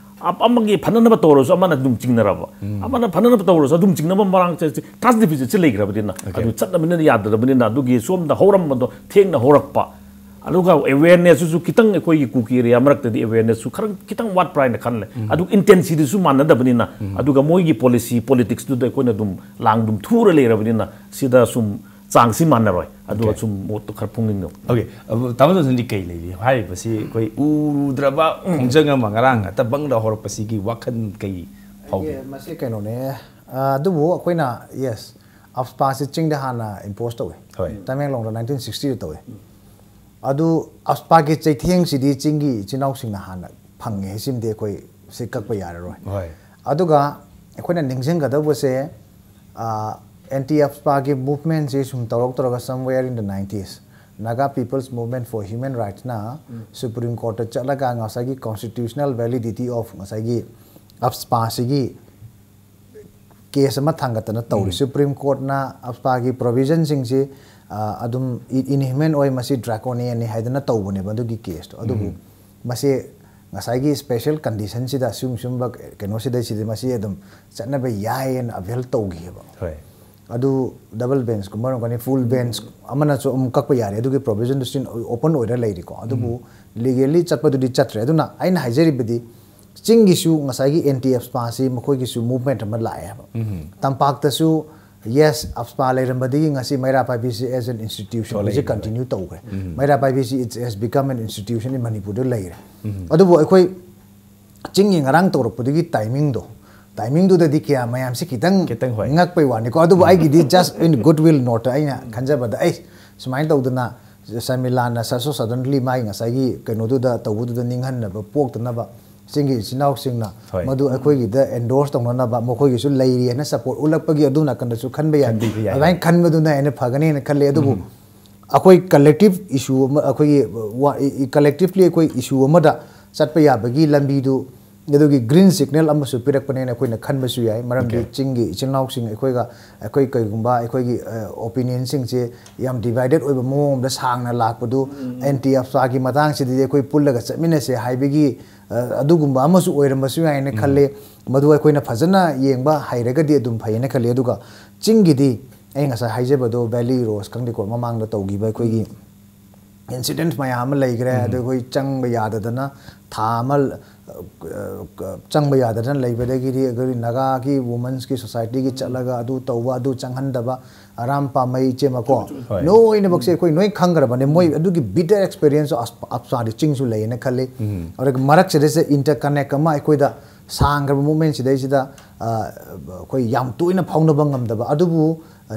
ꯑꯞ-, ꯑꯃꯒꯤ ꯐꯅꯅꯕ ꯇꯧꯔꯁꯨ ꯑꯃꯅ ꯑꯗꯨꯝ ꯆꯤꯡꯅꯔꯕ, ꯑꯃꯅ ꯐꯅꯅꯕ ꯇꯧꯔꯁꯨ ꯑꯗꯨꯝ ꯆꯤꯡꯅꯕ ꯃꯔꯥꯡ ꯆꯦ-, ꯆꯦ-, ꯇ꯭ꯔꯥꯟꯁ ꯗꯤꯐꯤꯁꯤꯠꯁꯤ ꯂꯩꯈ꯭ꯔꯕꯅꯤꯅ ꯑꯣꯀꯦ꯫ ꯑꯗꯨ ꯆꯠꯅꯕꯅꯤꯅ ꯌꯥꯗ꯭ꯔꯕꯅꯤꯅ ꯑꯗꯨꯒꯤ ꯁꯣꯝꯗ ꯍꯧꯔꯝꯕꯗꯣ ꯊꯦꯡꯅ ꯍꯧꯔꯛꯄ꯫ ꯑꯗꯨꯒ ꯑꯦꯋꯦꯔꯅꯦꯁꯁꯨ ꯈꯤꯇꯪ ꯑꯩꯈꯣꯏꯒꯤ ꯀꯨꯀꯤ ꯑꯦꯔꯤꯌꯥ ꯃꯔꯛꯇꯗꯤ ꯑꯦꯋꯦꯔꯅꯦꯁꯁꯨ ꯈꯔ ꯈꯤꯇꯪ ꯋꯥꯠꯄ꯭ꯔꯥ ꯍꯥꯏꯅ ꯈꯜꯂꯦ꯫ ꯑꯗꯨ ꯏꯟꯇꯦꯟꯁꯤꯇꯤꯁꯨ ꯃꯥꯟꯅꯗꯕꯅꯤꯅ ꯑꯗꯨꯒ ꯃꯣꯏꯒꯤ ꯄꯣꯂꯤꯁꯤ ꯄꯣꯂꯤꯇꯤꯛꯁꯇꯨꯗ ꯑꯩꯈꯣꯏꯅ ꯑꯗꯨꯝ ꯂꯥꯡꯗꯨꯝ ꯊꯨꯔ ꯂꯩꯔꯕꯅꯤꯅ ꯁꯤꯗ ꯁꯨꯝ ꯆꯥꯡꯁꯤ ꯃꯥꯟꯅꯔꯣꯏ꯫ ꯑꯗꯨꯒ ꯑꯣꯀꯦ꯫ ꯁꯨꯝ ꯃꯣꯠꯇꯣ ꯈꯔ ꯐꯣꯡꯅꯤꯡꯅꯕ꯫ ꯑꯣꯀꯦ꯫ ꯑꯗꯨ ꯇꯥꯃꯣ ꯖꯣꯟꯁꯟꯗꯤ ꯀꯩ ꯂꯩꯔꯤ? ꯍꯥꯏꯔꯤꯕꯁꯤ ꯑꯩꯈꯣꯏ ꯎꯗ꯭ꯔꯕ ꯈꯣꯡꯖꯪ ꯑꯃ ꯉꯔꯥꯡ ꯍꯦꯛꯇ ꯕꯪꯗ ꯍꯧꯔꯛꯄꯁꯤ ꯀꯤ ꯋꯥꯈꯜ ꯀꯩ ꯐꯥꯎꯒꯦ? ꯑꯦ, ꯃꯁꯤ ꯀꯩꯅꯣꯅꯦ꯫ ꯑ, ꯑꯗꯨꯕꯨ ꯑꯩꯈꯣꯏꯅ, ꯌꯦꯁ, ꯑꯞꯁꯄꯥꯁꯤ ꯆꯤꯡꯗ ꯍꯥꯟꯅ ꯏꯝꯄꯣꯁ ꯇꯧꯋꯤ꯫ ꯍꯣꯏ꯫ ꯇꯃꯦꯡꯂꯣꯡꯗ ꯅꯥꯏꯟꯇꯤꯟ ꯁꯤꯛꯁꯇꯤꯗ ꯇꯧꯋꯤ꯫ ꯑꯗꯨ ꯑꯞꯁꯄꯥꯒꯤ ꯆꯩꯊꯦꯡꯁꯤꯗꯤ ꯆꯤꯡꯒꯤ ꯏꯆꯤꯟ ꯏꯅꯥꯎꯁꯤꯡꯅ ꯍꯥꯟꯅ ꯐꯪꯉꯦ ꯍꯥꯏꯁꯤꯃꯗꯤ ꯑꯩꯈꯣꯏ ꯁꯤ ꯀꯛꯄ ꯌꯥꯔꯔꯣꯏ꯫ ꯍꯣꯏ꯫ ꯑꯗꯨꯒ ꯑꯩꯈꯣꯏꯅ ꯅꯤꯡꯁꯤꯡꯒꯗꯧꯕꯁꯦ, ꯑꯦꯟꯇꯤ ꯑꯞꯁꯄꯥꯒꯤ ꯃꯨꯚꯃꯦꯟꯁꯤ ꯁꯨꯝ ꯇꯧꯔꯛ ꯇꯧꯔꯒ somewhere in the nineties Naga People's Movement for Human Rightsꯅ ꯁꯨꯄ꯭ꯔꯤꯝ ꯀꯣꯔꯠꯇ ꯆꯠꯂꯒ ꯉꯁꯥꯏꯒꯤ constitutional validity of ꯉꯁꯥꯏꯒꯤ ꯑꯞꯁꯄꯥꯁꯤꯒꯤ ꯀꯦꯁ ꯑꯃ ꯊꯥꯡꯒꯠꯇꯅ ꯇꯧꯔꯤ꯫ ꯁꯨꯄ꯭ꯔꯤꯝ ꯀꯣꯔꯠꯅ ꯑꯞꯁꯄꯥꯒꯤ ꯄ꯭ꯔꯣꯚꯤꯖꯟꯁꯤꯡꯁꯤ, ꯑ, ꯑꯗꯨꯝ ꯏꯟꯍ꯭ꯌꯨꯃꯦꯟ ꯑꯣꯏ, ꯃꯁꯤ ꯗ꯭ꯔꯥꯀꯣꯅꯤꯌꯟꯅꯤ ꯍꯥꯏꯗꯅ ꯇꯧꯕꯅꯦꯕ ꯑꯗꯨꯒꯤ ꯀꯦꯁꯇꯣ꯫ ꯑꯗꯨꯕꯨ ꯃꯁꯤ ꯉꯁꯥꯏꯒꯤ ꯁ꯭ꯄꯦꯁꯦꯜ ꯀꯟꯗꯤꯁꯟꯁꯤꯗ ꯁꯤꯒꯨꯝ-, ꯁꯤꯒꯨꯝꯕ ꯀꯩꯅꯣꯁꯤꯗꯩꯁꯤꯗꯤ ꯃꯁꯤ ꯑꯗꯨꯝ ꯆꯠꯅꯕ ꯌꯥꯏꯌꯦꯅ ꯑꯚꯦꯜ ꯇꯧꯈꯤꯑꯕ꯫ ꯍꯣꯏ꯫ ꯑꯗꯨ double benchꯀꯨꯝꯕ ꯑꯣꯏꯔꯝꯒꯅꯤ, full bench ꯑꯃꯅꯁꯨ ꯑꯃꯨꯛ ꯀꯛꯄ ꯌꯥꯔꯦ, ꯑꯗꯨꯒꯤ provisionꯗꯨ still open ꯑꯣꯏꯔ ꯂꯩꯔꯤꯀꯣ꯫ ꯑꯗꯨꯕꯨ legally ꯆꯠꯄꯗꯨꯗꯤ ꯆꯠꯇ꯭ꯔꯦ꯫ ꯑꯗꯨꯅ ꯑꯩꯅ ꯍꯥꯏꯖꯔꯤꯕꯗꯤ ꯆꯤꯡꯒꯤꯁꯨ ꯉꯁꯥꯏꯒꯤ anti AFSPAꯁꯤ ꯃꯈꯣꯏꯒꯤꯁꯨ movement ꯑꯃ ꯂꯥꯛꯑꯦ ꯍꯥꯏꯕ꯫ ꯇꯝꯄꯥꯛꯇꯁꯨ yes, AFSPA ꯂꯩꯔꯝꯕꯗꯒꯤ ꯉꯁꯤ ꯃꯩꯔꯥ ꯄꯥꯏꯕꯤꯁꯤ as an institution ꯍꯧꯖꯤꯛ continue ꯇꯧꯈ꯭ꯔꯦ꯫ ꯃꯩꯔꯥ ꯄꯥꯏꯕꯤꯁꯤ it has become an institution in ꯃꯅꯤꯄꯨꯔꯗ ꯂꯩꯔꯦ꯫ ꯑꯗꯨꯕꯨ ꯑꯩꯈꯣꯏ ꯆꯤꯡꯒꯤ ꯉꯔꯥꯡ ꯇꯧꯔꯛꯄꯗꯨꯒꯤ timingꯗꯣ, timingꯗꯨꯗꯗꯤ ꯀꯌꯥ ꯃꯌꯥꯝꯁꯤ ꯈꯤꯇꯪ ꯈꯤꯇꯪ ꯍꯣꯏ꯫ ꯉꯛꯄꯩ ꯋꯥꯅꯤꯀꯣ꯫ ꯑꯗꯨꯕꯨ ꯑꯩꯒꯤꯗꯤ just in goodwill note ꯑꯩꯅ ꯈꯟꯖꯕꯗ, ꯑꯩ ꯁꯨꯃꯥꯏꯅ ꯇꯧꯗꯅ ꯁꯔꯃꯤꯂꯥꯅ so suddenly ꯃꯥꯒꯤ ꯉꯁꯥꯏꯒꯤ ꯀꯩꯅꯣꯗꯨꯗ ꯇꯧꯕꯗꯨꯗ ꯅꯤꯡꯍꯟꯅꯕ ꯄꯣꯛꯇꯅꯕ ꯆꯤꯡꯒꯤ ꯏꯆꯤꯟ ꯏꯅꯥꯎꯁꯤꯡꯅ ꯍꯣꯏ꯫ ꯃꯗꯨ ꯑꯩꯈꯣꯏꯒꯤꯗ endorse ꯇꯧꯅꯅꯕ ꯃꯈꯣꯏꯒꯤꯁꯨ ꯂꯩꯔꯤ ꯍꯥꯏꯅ support ꯎꯠꯂꯛꯄꯒꯤ ꯑꯗꯨ ꯅꯥꯀꯟꯗꯁꯨ ꯈꯟꯕ ꯌꯥꯏ꯫ ꯈꯟꯕꯤꯕ ꯌꯥꯏ꯫ ꯑꯗꯨꯃꯥꯏꯅ ꯈꯟꯕꯗꯨꯅ ꯍꯦꯟꯅ ꯐꯒꯅꯤ ꯍꯥꯏꯅ ꯈꯜꯂꯤ꯫ ꯑꯗꯨꯕꯨ ꯑꯩꯈꯣꯏ collective issue ꯑꯃ, ꯑꯩꯈꯣꯏꯒꯤ ꯋꯥ-, ꯏ-, ꯏ-, collectively ꯑꯩꯈꯣꯏ issue ꯑꯃꯗ ꯆꯠꯄ ꯌꯥꯕꯒꯤ ꯂꯝꯕꯤꯗꯨ ꯑꯗꯨꯒꯤ green signal ꯑꯃꯁꯨ ꯄꯤꯔꯛꯄꯅꯦꯅ ꯑꯩꯈꯣꯏꯅ ꯈꯟꯕꯁꯨ ꯌꯥꯏ꯫ ꯃꯔꯝꯗꯤ Okay꯫ ꯆꯤꯡꯒꯤ ꯏꯆꯤꯜ ꯏꯅꯥꯎꯁꯤꯡ ꯑꯩꯈꯣꯏꯒ, ꯑꯩꯈꯣꯏ ꯀꯔꯤꯒꯨꯝꯕ ꯑꯩꯈꯣꯏꯒꯤ, ꯑ, opinionꯁꯤꯡꯁꯦ ꯌꯥꯝ divided ꯑꯣꯏꯕ ꯃꯑꯣꯡ ꯑꯃꯗ ꯁꯥꯡꯅ ꯂꯥꯛꯄꯗꯨ, anti AFSPAꯒꯤ ꯃꯇꯥꯡꯁꯤꯗꯗꯤ ꯑꯩꯈꯣꯏ ꯄꯨꯜꯂꯒ ꯆꯠꯃꯤꯟꯅꯁꯦ ꯍꯥꯏꯕꯒꯤ, ꯑ, ꯑꯗꯨꯒꯨꯝꯕ ꯑꯃꯁꯨ ꯑꯣꯏꯔꯝꯕꯁꯨ ꯌꯥꯏꯅ ꯈꯜꯂꯦ꯫ ꯃꯗꯨ ꯑꯩꯈꯣꯏꯅ ꯐꯖꯅ ꯌꯦꯡꯕ ꯍꯩꯔꯒꯗꯤ ꯑꯗꯨꯝ ꯐꯩꯌꯦꯅ ꯈꯜꯂꯦ꯫ ꯑꯗꯨꯒ ꯆꯤꯡꯒꯤꯗꯤ ꯑꯩ ꯉꯁꯥꯏ ꯍꯥꯏꯖꯕꯗꯣ Valley Rose ꯈꯪꯗꯦꯀꯣ, ꯃꯃꯥꯡꯗ ꯇꯧꯈꯤꯕ ꯑꯩꯈꯣꯏꯒꯤ incident ꯃꯌꯥꯝ ꯑꯃ ꯂꯩꯈ꯭ꯔꯦ꯫ ꯑꯗꯨ ꯑꯩꯈꯣꯏ ꯆꯪꯕ ꯌꯥꯗꯗꯅ ꯊꯥ ꯑꯃ, ꯑ, ꯆꯪꯕ ꯌꯥꯗꯗꯅ ꯂꯩꯕꯗꯒꯤꯗꯤ ꯑꯩꯈꯣꯏ ꯅꯥꯒꯥꯒꯤ womenꯁꯀꯤ societyꯒꯤ ꯆꯠꯂꯒ ꯑꯗꯨ ꯇꯧꯕ, ꯑꯗꯨ ꯆꯪꯍꯟꯗꯕ, ꯑꯔꯥꯝ ꯄꯥꯝꯃꯩ ꯏꯆꯦꯃꯀꯣ, ꯍꯣꯏ꯫ ꯂꯣꯏꯅꯃꯛꯁꯦ ꯑꯩꯈꯣꯏ ꯂꯣꯏ ꯈꯪꯈ꯭ꯔꯕꯅꯦ꯫ ꯃꯣꯏ ꯑꯗꯨꯒꯤ bitter experience ꯑꯁ-, AFSPAꯗꯤ ꯆꯤꯡꯁꯨ ꯂꯩꯌꯦꯅ ꯈꯜꯂꯤ꯫ ꯑꯗꯨꯒ ꯃꯔꯛꯁꯤꯗꯁꯦ interconnect ꯑꯃ ꯑꯩꯈꯣꯏꯗ ꯁꯥꯡꯈ꯭ꯔꯕ movementꯁꯤꯗꯩꯁꯤꯗ, ꯑ, ꯑꯩꯈꯣꯏ ꯌꯥꯝ ꯇꯣꯏꯅ ꯐꯥꯎꯅꯕ ꯉꯝꯗꯕ, ꯑꯗꯨꯕꯨ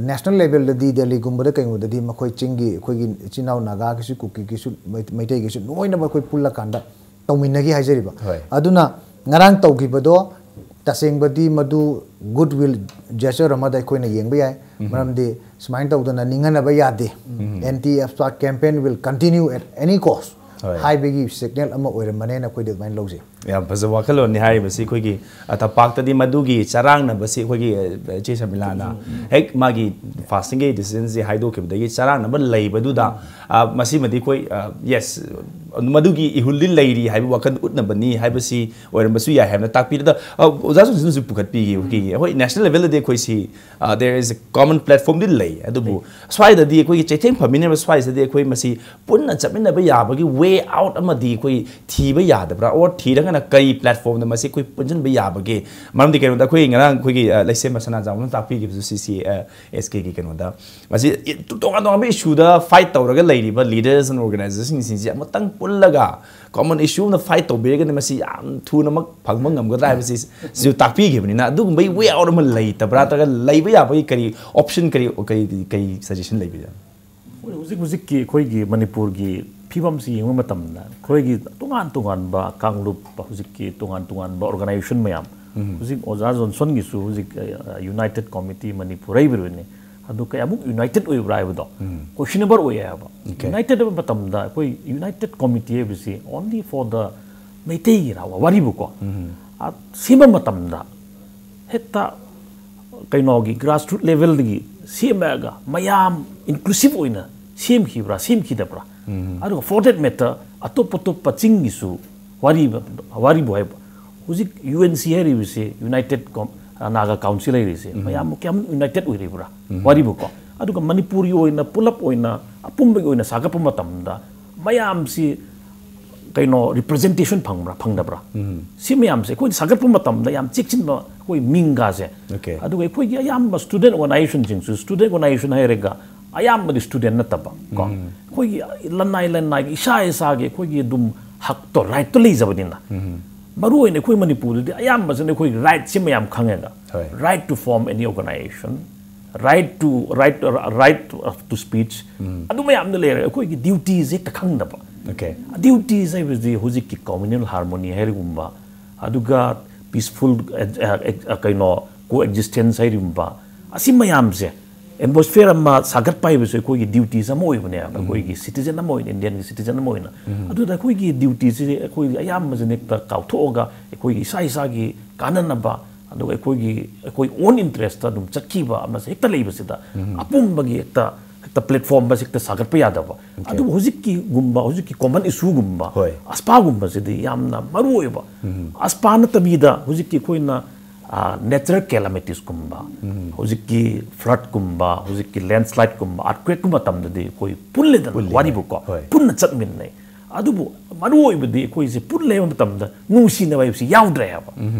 national levelꯗꯗꯤ ꯗꯦꯜꯂꯤꯒꯨꯝꯕꯗ ꯀꯩꯒꯨꯝꯕꯗꯗꯤ ꯃꯈꯣꯏ ꯆꯤꯡꯒꯤ ꯑꯩꯈꯣꯏꯒꯤ ꯏꯆꯤꯟ ꯏꯅꯥꯎ ꯅꯥꯒꯥꯒꯤꯁꯨ, ꯀꯨꯀꯤꯒꯤꯁꯨ, ꯃꯩ-, ꯃꯩꯇꯩꯒꯤꯁꯨ ꯂꯣꯏꯅꯃꯛ ꯑꯩꯈꯣꯏ ꯄꯨꯜꯂꯀꯥꯟꯗ ꯇꯧꯃꯤꯟꯅꯈꯤ ꯍꯥꯏꯖꯔꯤꯕ꯫ ꯍꯣꯏ꯫ ꯑꯗꯨꯅ ꯉꯔꯥꯡ ꯇꯧꯈꯤꯕꯗꯣ ꯇꯁꯦꯡꯕꯗꯤ ꯃꯗꯨ goodwill gesture ꯑꯃꯗ ꯑꯩꯈꯣꯏꯅ ꯌꯦꯡꯕ ꯌꯥꯏ꯫ ꯃꯔꯝꯗꯤ ꯁꯨꯃꯥꯏꯅ ꯇꯧꯗꯅ ꯅꯤꯡꯍꯟꯅꯕ ꯌꯥꯗꯦ꯫ Anti AFSPA campaign will continue at any cost ꯍꯣꯏ꯫ ꯍꯥꯏꯕꯒꯤ signal ꯑꯃ ꯑꯣꯏꯔꯝꯕꯅꯦꯅ ꯑꯩꯈꯣꯏꯗꯤ ꯑꯗꯨꯃꯥꯏꯅ ꯂꯧꯖꯩ꯫ ꯌꯥꯝ ꯐꯖꯕ ꯋꯥꯈꯜꯂꯣꯟꯅꯤ ꯍꯥꯏꯔꯤꯕꯁꯤ꯫ ꯑꯩꯈꯣꯏꯒꯤ, ꯑ, ꯇꯝꯄꯥꯛꯇꯗꯤ ꯃꯗꯨꯒꯤ ꯆꯔꯥꯡꯅꯕꯁꯤ ꯑꯩꯈꯣꯏꯒꯤ, ꯑ, ꯏꯆꯦ ꯁꯔꯃꯤꯂꯥꯅ ꯍꯦꯛ ꯃꯥꯒꯤ fastingꯒꯤ decisionꯁꯤ ꯍꯥꯏꯗꯣꯛꯈꯤꯕꯗꯒꯤ ꯆꯔꯥꯡꯅꯕ ꯂꯩꯕꯗꯨꯗ, ꯑ, ꯃꯁꯤꯃꯗꯤ ꯑꯩꯈꯣꯏ, ꯑ, yes, ꯃꯗꯨꯒꯤ ꯏꯍꯨꯜꯗꯤ ꯂꯩꯔꯤ ꯍꯥꯏꯕ ꯋꯥꯈꯜ ꯎꯠꯅꯕꯅꯤ ꯍꯥꯏꯕꯁꯤ ꯑꯣꯏꯔꯝꯕꯁꯨ ꯌꯥꯏ ꯍꯥꯏꯕꯅ ꯇꯥꯛꯄꯤꯔꯦ꯫ ꯑꯗ, ꯑ, ꯑꯣꯖꯥ ꯖꯣꯟꯁꯟꯅꯁꯨ ꯄꯨꯈꯠꯄꯤꯈꯤꯕ, ꯑꯩꯈꯣꯏꯒꯤ, ꯍꯣꯏ, ꯅꯦꯁꯅꯦꯜ ꯂꯦꯚꯦꯜꯗꯗꯤ ꯑꯩꯈꯣꯏꯁꯤ, ꯑ, there is a common platformꯗꯤ ꯂꯩ, ꯑꯗꯨꯕꯨ ꯁ꯭ꯋꯥꯏꯗꯗꯤ ꯑꯩꯈꯣꯏꯒꯤ ꯆꯩꯊꯦꯡ ꯐꯝꯃꯤꯟꯅꯔꯤꯕ ꯁ꯭ꯋꯥꯏꯁꯤꯗꯗꯤ ꯑꯩꯈꯣꯏ ꯃꯁꯤ ꯄꯨꯟꯅ ꯆꯠꯃꯤꯟꯅꯕ ꯌꯥꯕꯒꯤ way out ꯑꯃꯗꯤ ꯑꯩꯈꯣꯏ ꯊꯤꯕ ꯌꯥꯗꯕ꯭ꯔꯥ? Or ꯊꯤꯔꯒꯅ ꯀꯔꯤ platformꯗ ꯃꯁꯤ ꯑꯩꯈꯣꯏ ꯄꯨꯟꯁꯤꯟꯕ ꯌꯥꯕꯒꯦ? ꯃꯔꯝꯗꯤ ꯀꯩꯅꯣꯗ ꯑꯩꯈꯣꯏ ꯉꯔꯥꯡ ꯑꯩꯈꯣꯏꯒꯤ, ꯑ, ꯂꯩꯁꯦꯝꯕ ꯁꯅꯥꯖꯥꯎꯕꯅ ꯇꯥꯛꯄꯤꯈꯤꯕꯁꯨ ꯁꯤ ꯁꯤ, ꯑ, ꯑꯦꯁ ꯀꯦꯒꯤ ꯀꯩꯅꯣꯗ, ꯃꯁꯤ ꯇꯣꯉꯥꯟ ꯇꯣꯉꯥꯟꯕ issueꯗ fight ꯇꯧꯔꯒ ꯂꯩꯔꯤꯕ leaders and organizationꯁꯤꯡꯁꯤ ꯑꯃꯨꯛꯇꯪ ꯄꯨꯜꯂꯒ common issue ꯑꯃꯗ fight ꯇꯧꯕꯤꯔꯒꯗꯤ ꯃꯁꯤ ꯌꯥꯝ ꯊꯨꯅꯃꯛ ꯐꯪꯕ ꯉꯝꯒꯗ꯭ꯔꯥ ꯍꯥꯏꯕꯁꯤ ꯁꯤꯁꯨ ꯇꯥꯛꯄꯤꯈꯤꯕꯅꯤꯅ, ꯑꯗꯨꯒꯨꯝꯕꯒꯤ way out ꯑꯃ ꯂꯩꯇꯕ꯭ꯔꯥ? ꯅꯠꯇ꯭ꯔꯒ ꯂꯩꯕ ꯌꯥꯕꯒꯤ ꯀꯔꯤ option, ꯀꯔꯤ, ꯀꯔꯤ, ꯀꯔꯤ suggestion ꯂꯩꯕꯤꯒꯦ? ꯍꯧꯖꯤꯛ ꯍꯧꯖꯤꯛꯀꯤ ꯑꯩꯈꯣꯏꯒꯤ ꯃꯅꯤꯄꯨꯔꯒꯤ ꯐꯤꯕꯝꯁꯤ ꯌꯦꯡꯕ ꯃꯇꯝꯗ, ꯑꯩꯈꯣꯏꯒꯤ ꯇꯣꯉꯥꯟ ꯇꯣꯉꯥꯟꯕ ꯀꯥꯡꯂꯨꯞ, ꯍꯧꯖꯤꯛꯀꯤ ꯇꯣꯉꯥꯟ ꯇꯣꯉꯥꯟꯕ organization ꯃꯌꯥꯝ, ꯍꯧꯖꯤꯛ ꯑꯣꯖꯥ ꯖꯣꯟꯁꯟꯒꯤꯁꯨ ꯍꯧꯖꯤꯛ, ꯑ, United Committee ꯃꯅꯤꯄꯨꯔ ꯍꯥꯏꯕꯤꯔꯕꯅꯤ, ꯑꯗꯨ ꯀꯌꯥꯃꯨꯛ united ꯑꯣꯏꯕ꯭ꯔꯥ ꯍꯥꯏꯕꯗꯣ questionable ꯑꯣꯏꯌꯦ ꯍꯥꯏꯕ꯫ United ꯑꯣꯏꯕ ꯃꯇꯝꯗ ꯑꯩꯈꯣꯏ United Committee ꯍꯥꯏꯕꯁꯤ only for the ꯃꯩꯇꯩꯒꯤꯔ ꯋꯥꯔꯤꯕꯨꯀꯣ, ꯑ, ꯁꯦꯝꯕ ꯃꯇꯝꯗ ꯍꯦꯛꯇ ꯀꯩꯅꯣꯒꯤ grassroot levelꯗꯒꯤ ꯁꯦꯝꯃꯛꯑꯒ ꯃꯌꯥꯝ inclusive ꯑꯣꯏꯅ ꯁꯦꯝꯈꯤꯕ꯭ꯔꯥ, ꯁꯦꯝꯈꯤꯗꯕ꯭ꯔꯥ? ꯑꯗꯨꯒ for that matter, ꯑꯇꯣꯞ ꯑꯇꯣꯞꯄ ꯆꯤꯡꯒꯤꯁꯨ ꯋꯥꯔꯤ, ꯋꯥꯔꯤꯕꯨ ꯍꯥꯏꯕ, ꯍꯧꯖꯤꯛ UNC ꯍꯥꯏꯔꯤꯕꯁꯤ, United Com-, Naga Council ꯍꯥꯏꯔꯤꯁꯦ, ꯃꯌꯥꯝ ꯀꯌꯥꯝ united ꯑꯣꯏꯔꯤꯕ꯭ꯔꯥ? ꯋꯥꯔꯤꯕꯨꯀꯣ꯫ ꯑꯗꯨꯒ ꯃꯅꯤꯄꯨꯔꯒꯤ ꯑꯣꯏꯅ, ꯄꯨꯂꯞ ꯑꯣꯏꯅ, ꯑꯄꯨꯝꯕꯒꯤ ꯑꯣꯏꯅ ꯁꯥꯒꯠꯄ ꯃꯇꯝꯗ ꯃꯌꯥꯝꯁꯤ ꯀꯩꯅꯣ representation ꯐꯪꯕ꯭ꯔꯥ, ꯐꯪꯗꯕ꯭ꯔꯥ? ꯁꯤ ꯃꯌꯥꯝꯁꯦ ꯑꯩꯈꯣꯏꯅ ꯁꯥꯒꯠꯄ ꯃꯇꯝꯗ ꯌꯥꯝ ꯆꯦꯛꯁꯤꯟꯕ ꯑꯩꯈꯣꯏ ꯃꯤꯡꯒꯥꯁꯦ꯫ Okay. ꯑꯗꯨꯒ ꯑꯩꯈꯣꯏꯒꯤ ꯑꯌꯥꯝꯕ student organizationꯁꯤꯡꯁꯨ, student organization ꯍꯥꯏꯔꯒ ꯑꯌꯥꯝꯕꯗꯤ student ꯅꯠꯇꯕ ꯀꯣ, ꯑꯩꯈꯣꯏꯒꯤ ꯂꯅꯥꯏ ꯂꯅꯥꯏꯒꯤ, ꯏꯁꯥ ꯏꯁꯥꯒꯤ ꯑꯩꯈꯣꯏꯒꯤ ꯑꯗꯨꯝ ꯍꯛꯇꯣ, rightꯇꯣ ꯂꯩꯖꯕꯅꯤꯅ, ꯃꯔꯨ ꯑꯣꯏꯅ ꯑꯩꯈꯣꯏ ꯃꯅꯤꯄꯨꯔꯗꯗꯤ ꯑꯌꯥꯝꯕꯁꯤꯅ ꯑꯩꯈꯣꯏ rightꯁꯤ ꯃꯌꯥꯝ ꯈꯪꯉꯦꯒ, ꯍꯣꯏ. Right to form any organization, right to, right, right to speech, ꯑꯗꯨ ꯃꯌꯥꯝꯗ ꯂꯩꯔꯦ꯫ ꯑꯩꯈꯣꯏꯒꯤ dutyꯁꯦ ꯍꯦꯛꯇ ꯈꯪꯗꯕ꯫ Okay. Duties ꯍꯥꯏꯕꯁꯤ ꯍꯧꯖꯤꯛꯀꯤ communal harmony ꯍꯥꯏꯔꯒꯨꯝꯕ, ꯑꯗꯨꯒ peaceful, ꯑ, ꯑ, ꯑ, ꯀꯩꯅꯣ, coexistence ꯍꯥꯏꯔꯒꯨꯝꯕ, ꯑꯁꯤ ꯃꯌꯥꯝꯁꯦ atmosphere ꯑꯃ ꯁꯥꯒꯠꯄ ꯍꯥꯏꯕꯁꯨ ꯑꯩꯈꯣꯏꯒꯤ duties ꯑꯃ ꯑꯣꯏꯕꯅꯦꯕ, ꯑꯩꯈꯣꯏꯒꯤ citizen ꯑꯃ ꯑꯣꯏꯅ, Indianꯒꯤ citizen ꯑꯃ ꯑꯣꯏꯅ꯫ ꯑꯗꯨꯗ ꯑꯩꯈꯣꯏꯒꯤ dutyꯁꯤ ꯑꯩꯈꯣꯏꯒꯤ ꯑꯌꯥꯝꯕꯁꯤꯅ ꯍꯦꯛꯇ ꯀꯥꯎꯊꯣꯛꯑꯒ ꯑꯩꯈꯣꯏꯒꯤ ꯏꯁꯥ ꯏꯁꯥꯒꯤ ꯀꯥꯟꯅꯅꯕ, ꯑꯗꯨꯒ ꯑꯩꯈꯣꯏꯒꯤ, ꯑꯩꯈꯣꯏ own interestꯇ ꯑꯗꯨꯝ ꯆꯠꯈꯤꯕ ꯑꯃꯁꯦ ꯍꯦꯛꯇ ꯂꯩꯕꯁꯤꯗ, ꯑꯄꯨꯝꯕꯒꯤ ꯍꯦꯛꯇ ꯄ꯭ꯂꯦꯠꯐꯣꯝ ꯑꯁꯤ ꯍꯦꯛꯇ ꯁꯥꯒꯠꯄ ꯌꯥꯗꯕ꯫ ꯑꯗꯨꯕꯨ ꯍꯧꯖꯤꯛꯀꯤꯒꯨꯝꯕ, ꯍꯧꯖꯤꯛꯀꯤ ꯀꯣꯃꯟ ꯏꯁꯨꯒꯨꯝꯕ, ꯍꯣꯏ꯫ ꯑꯁꯄꯥꯒꯨꯝꯕꯁꯤꯗꯤ ꯌꯥꯝꯅ ꯃꯔꯨ ꯑꯣꯏꯕ꯫ ꯑꯁꯄꯥ ꯅꯠꯇꯕꯤꯗ ꯍꯧꯖꯤꯛꯀꯤ ꯑꯩꯈꯣꯏꯅ ꯅꯦꯆꯔꯦꯜ ꯀꯦꯂꯥꯃꯤꯇꯤꯁꯀꯨꯝꯕ, ꯍꯧꯖꯤꯛꯀꯤ ꯐ꯭ꯂꯠꯀꯨꯝꯕ, ꯍꯧꯖꯤꯛꯀꯤ ꯂꯦꯟꯁ꯭ꯂꯥꯏꯠꯀꯨꯝꯕ, ꯑꯥꯔꯠꯀ꯭ꯋꯦꯛꯀꯨꯝꯕ ꯃꯇꯝꯗꯗꯤ ꯑꯩꯈꯣꯏ ꯄꯨꯜꯂꯦꯗꯅ, ꯄꯨꯜꯂꯦ꯫ ꯋꯥꯔꯤꯕꯨꯀꯣ, ꯍꯣꯏ꯫ ꯄꯨꯟꯅ ꯆꯠꯃꯤꯟꯅꯩ꯫ ꯑꯗꯨꯕꯨ ꯃꯔꯨ ꯑꯣꯏꯕꯗꯤ ꯑꯩꯈꯣꯏꯁꯦ ꯄꯨꯜꯂꯦꯕ ꯃꯇꯝꯗ ꯅꯨꯡꯁꯤꯅꯕ ꯍꯥꯏꯕꯁꯤ ꯌꯥꯎꯗ꯭ꯔꯦ ꯍꯥꯏꯕ꯫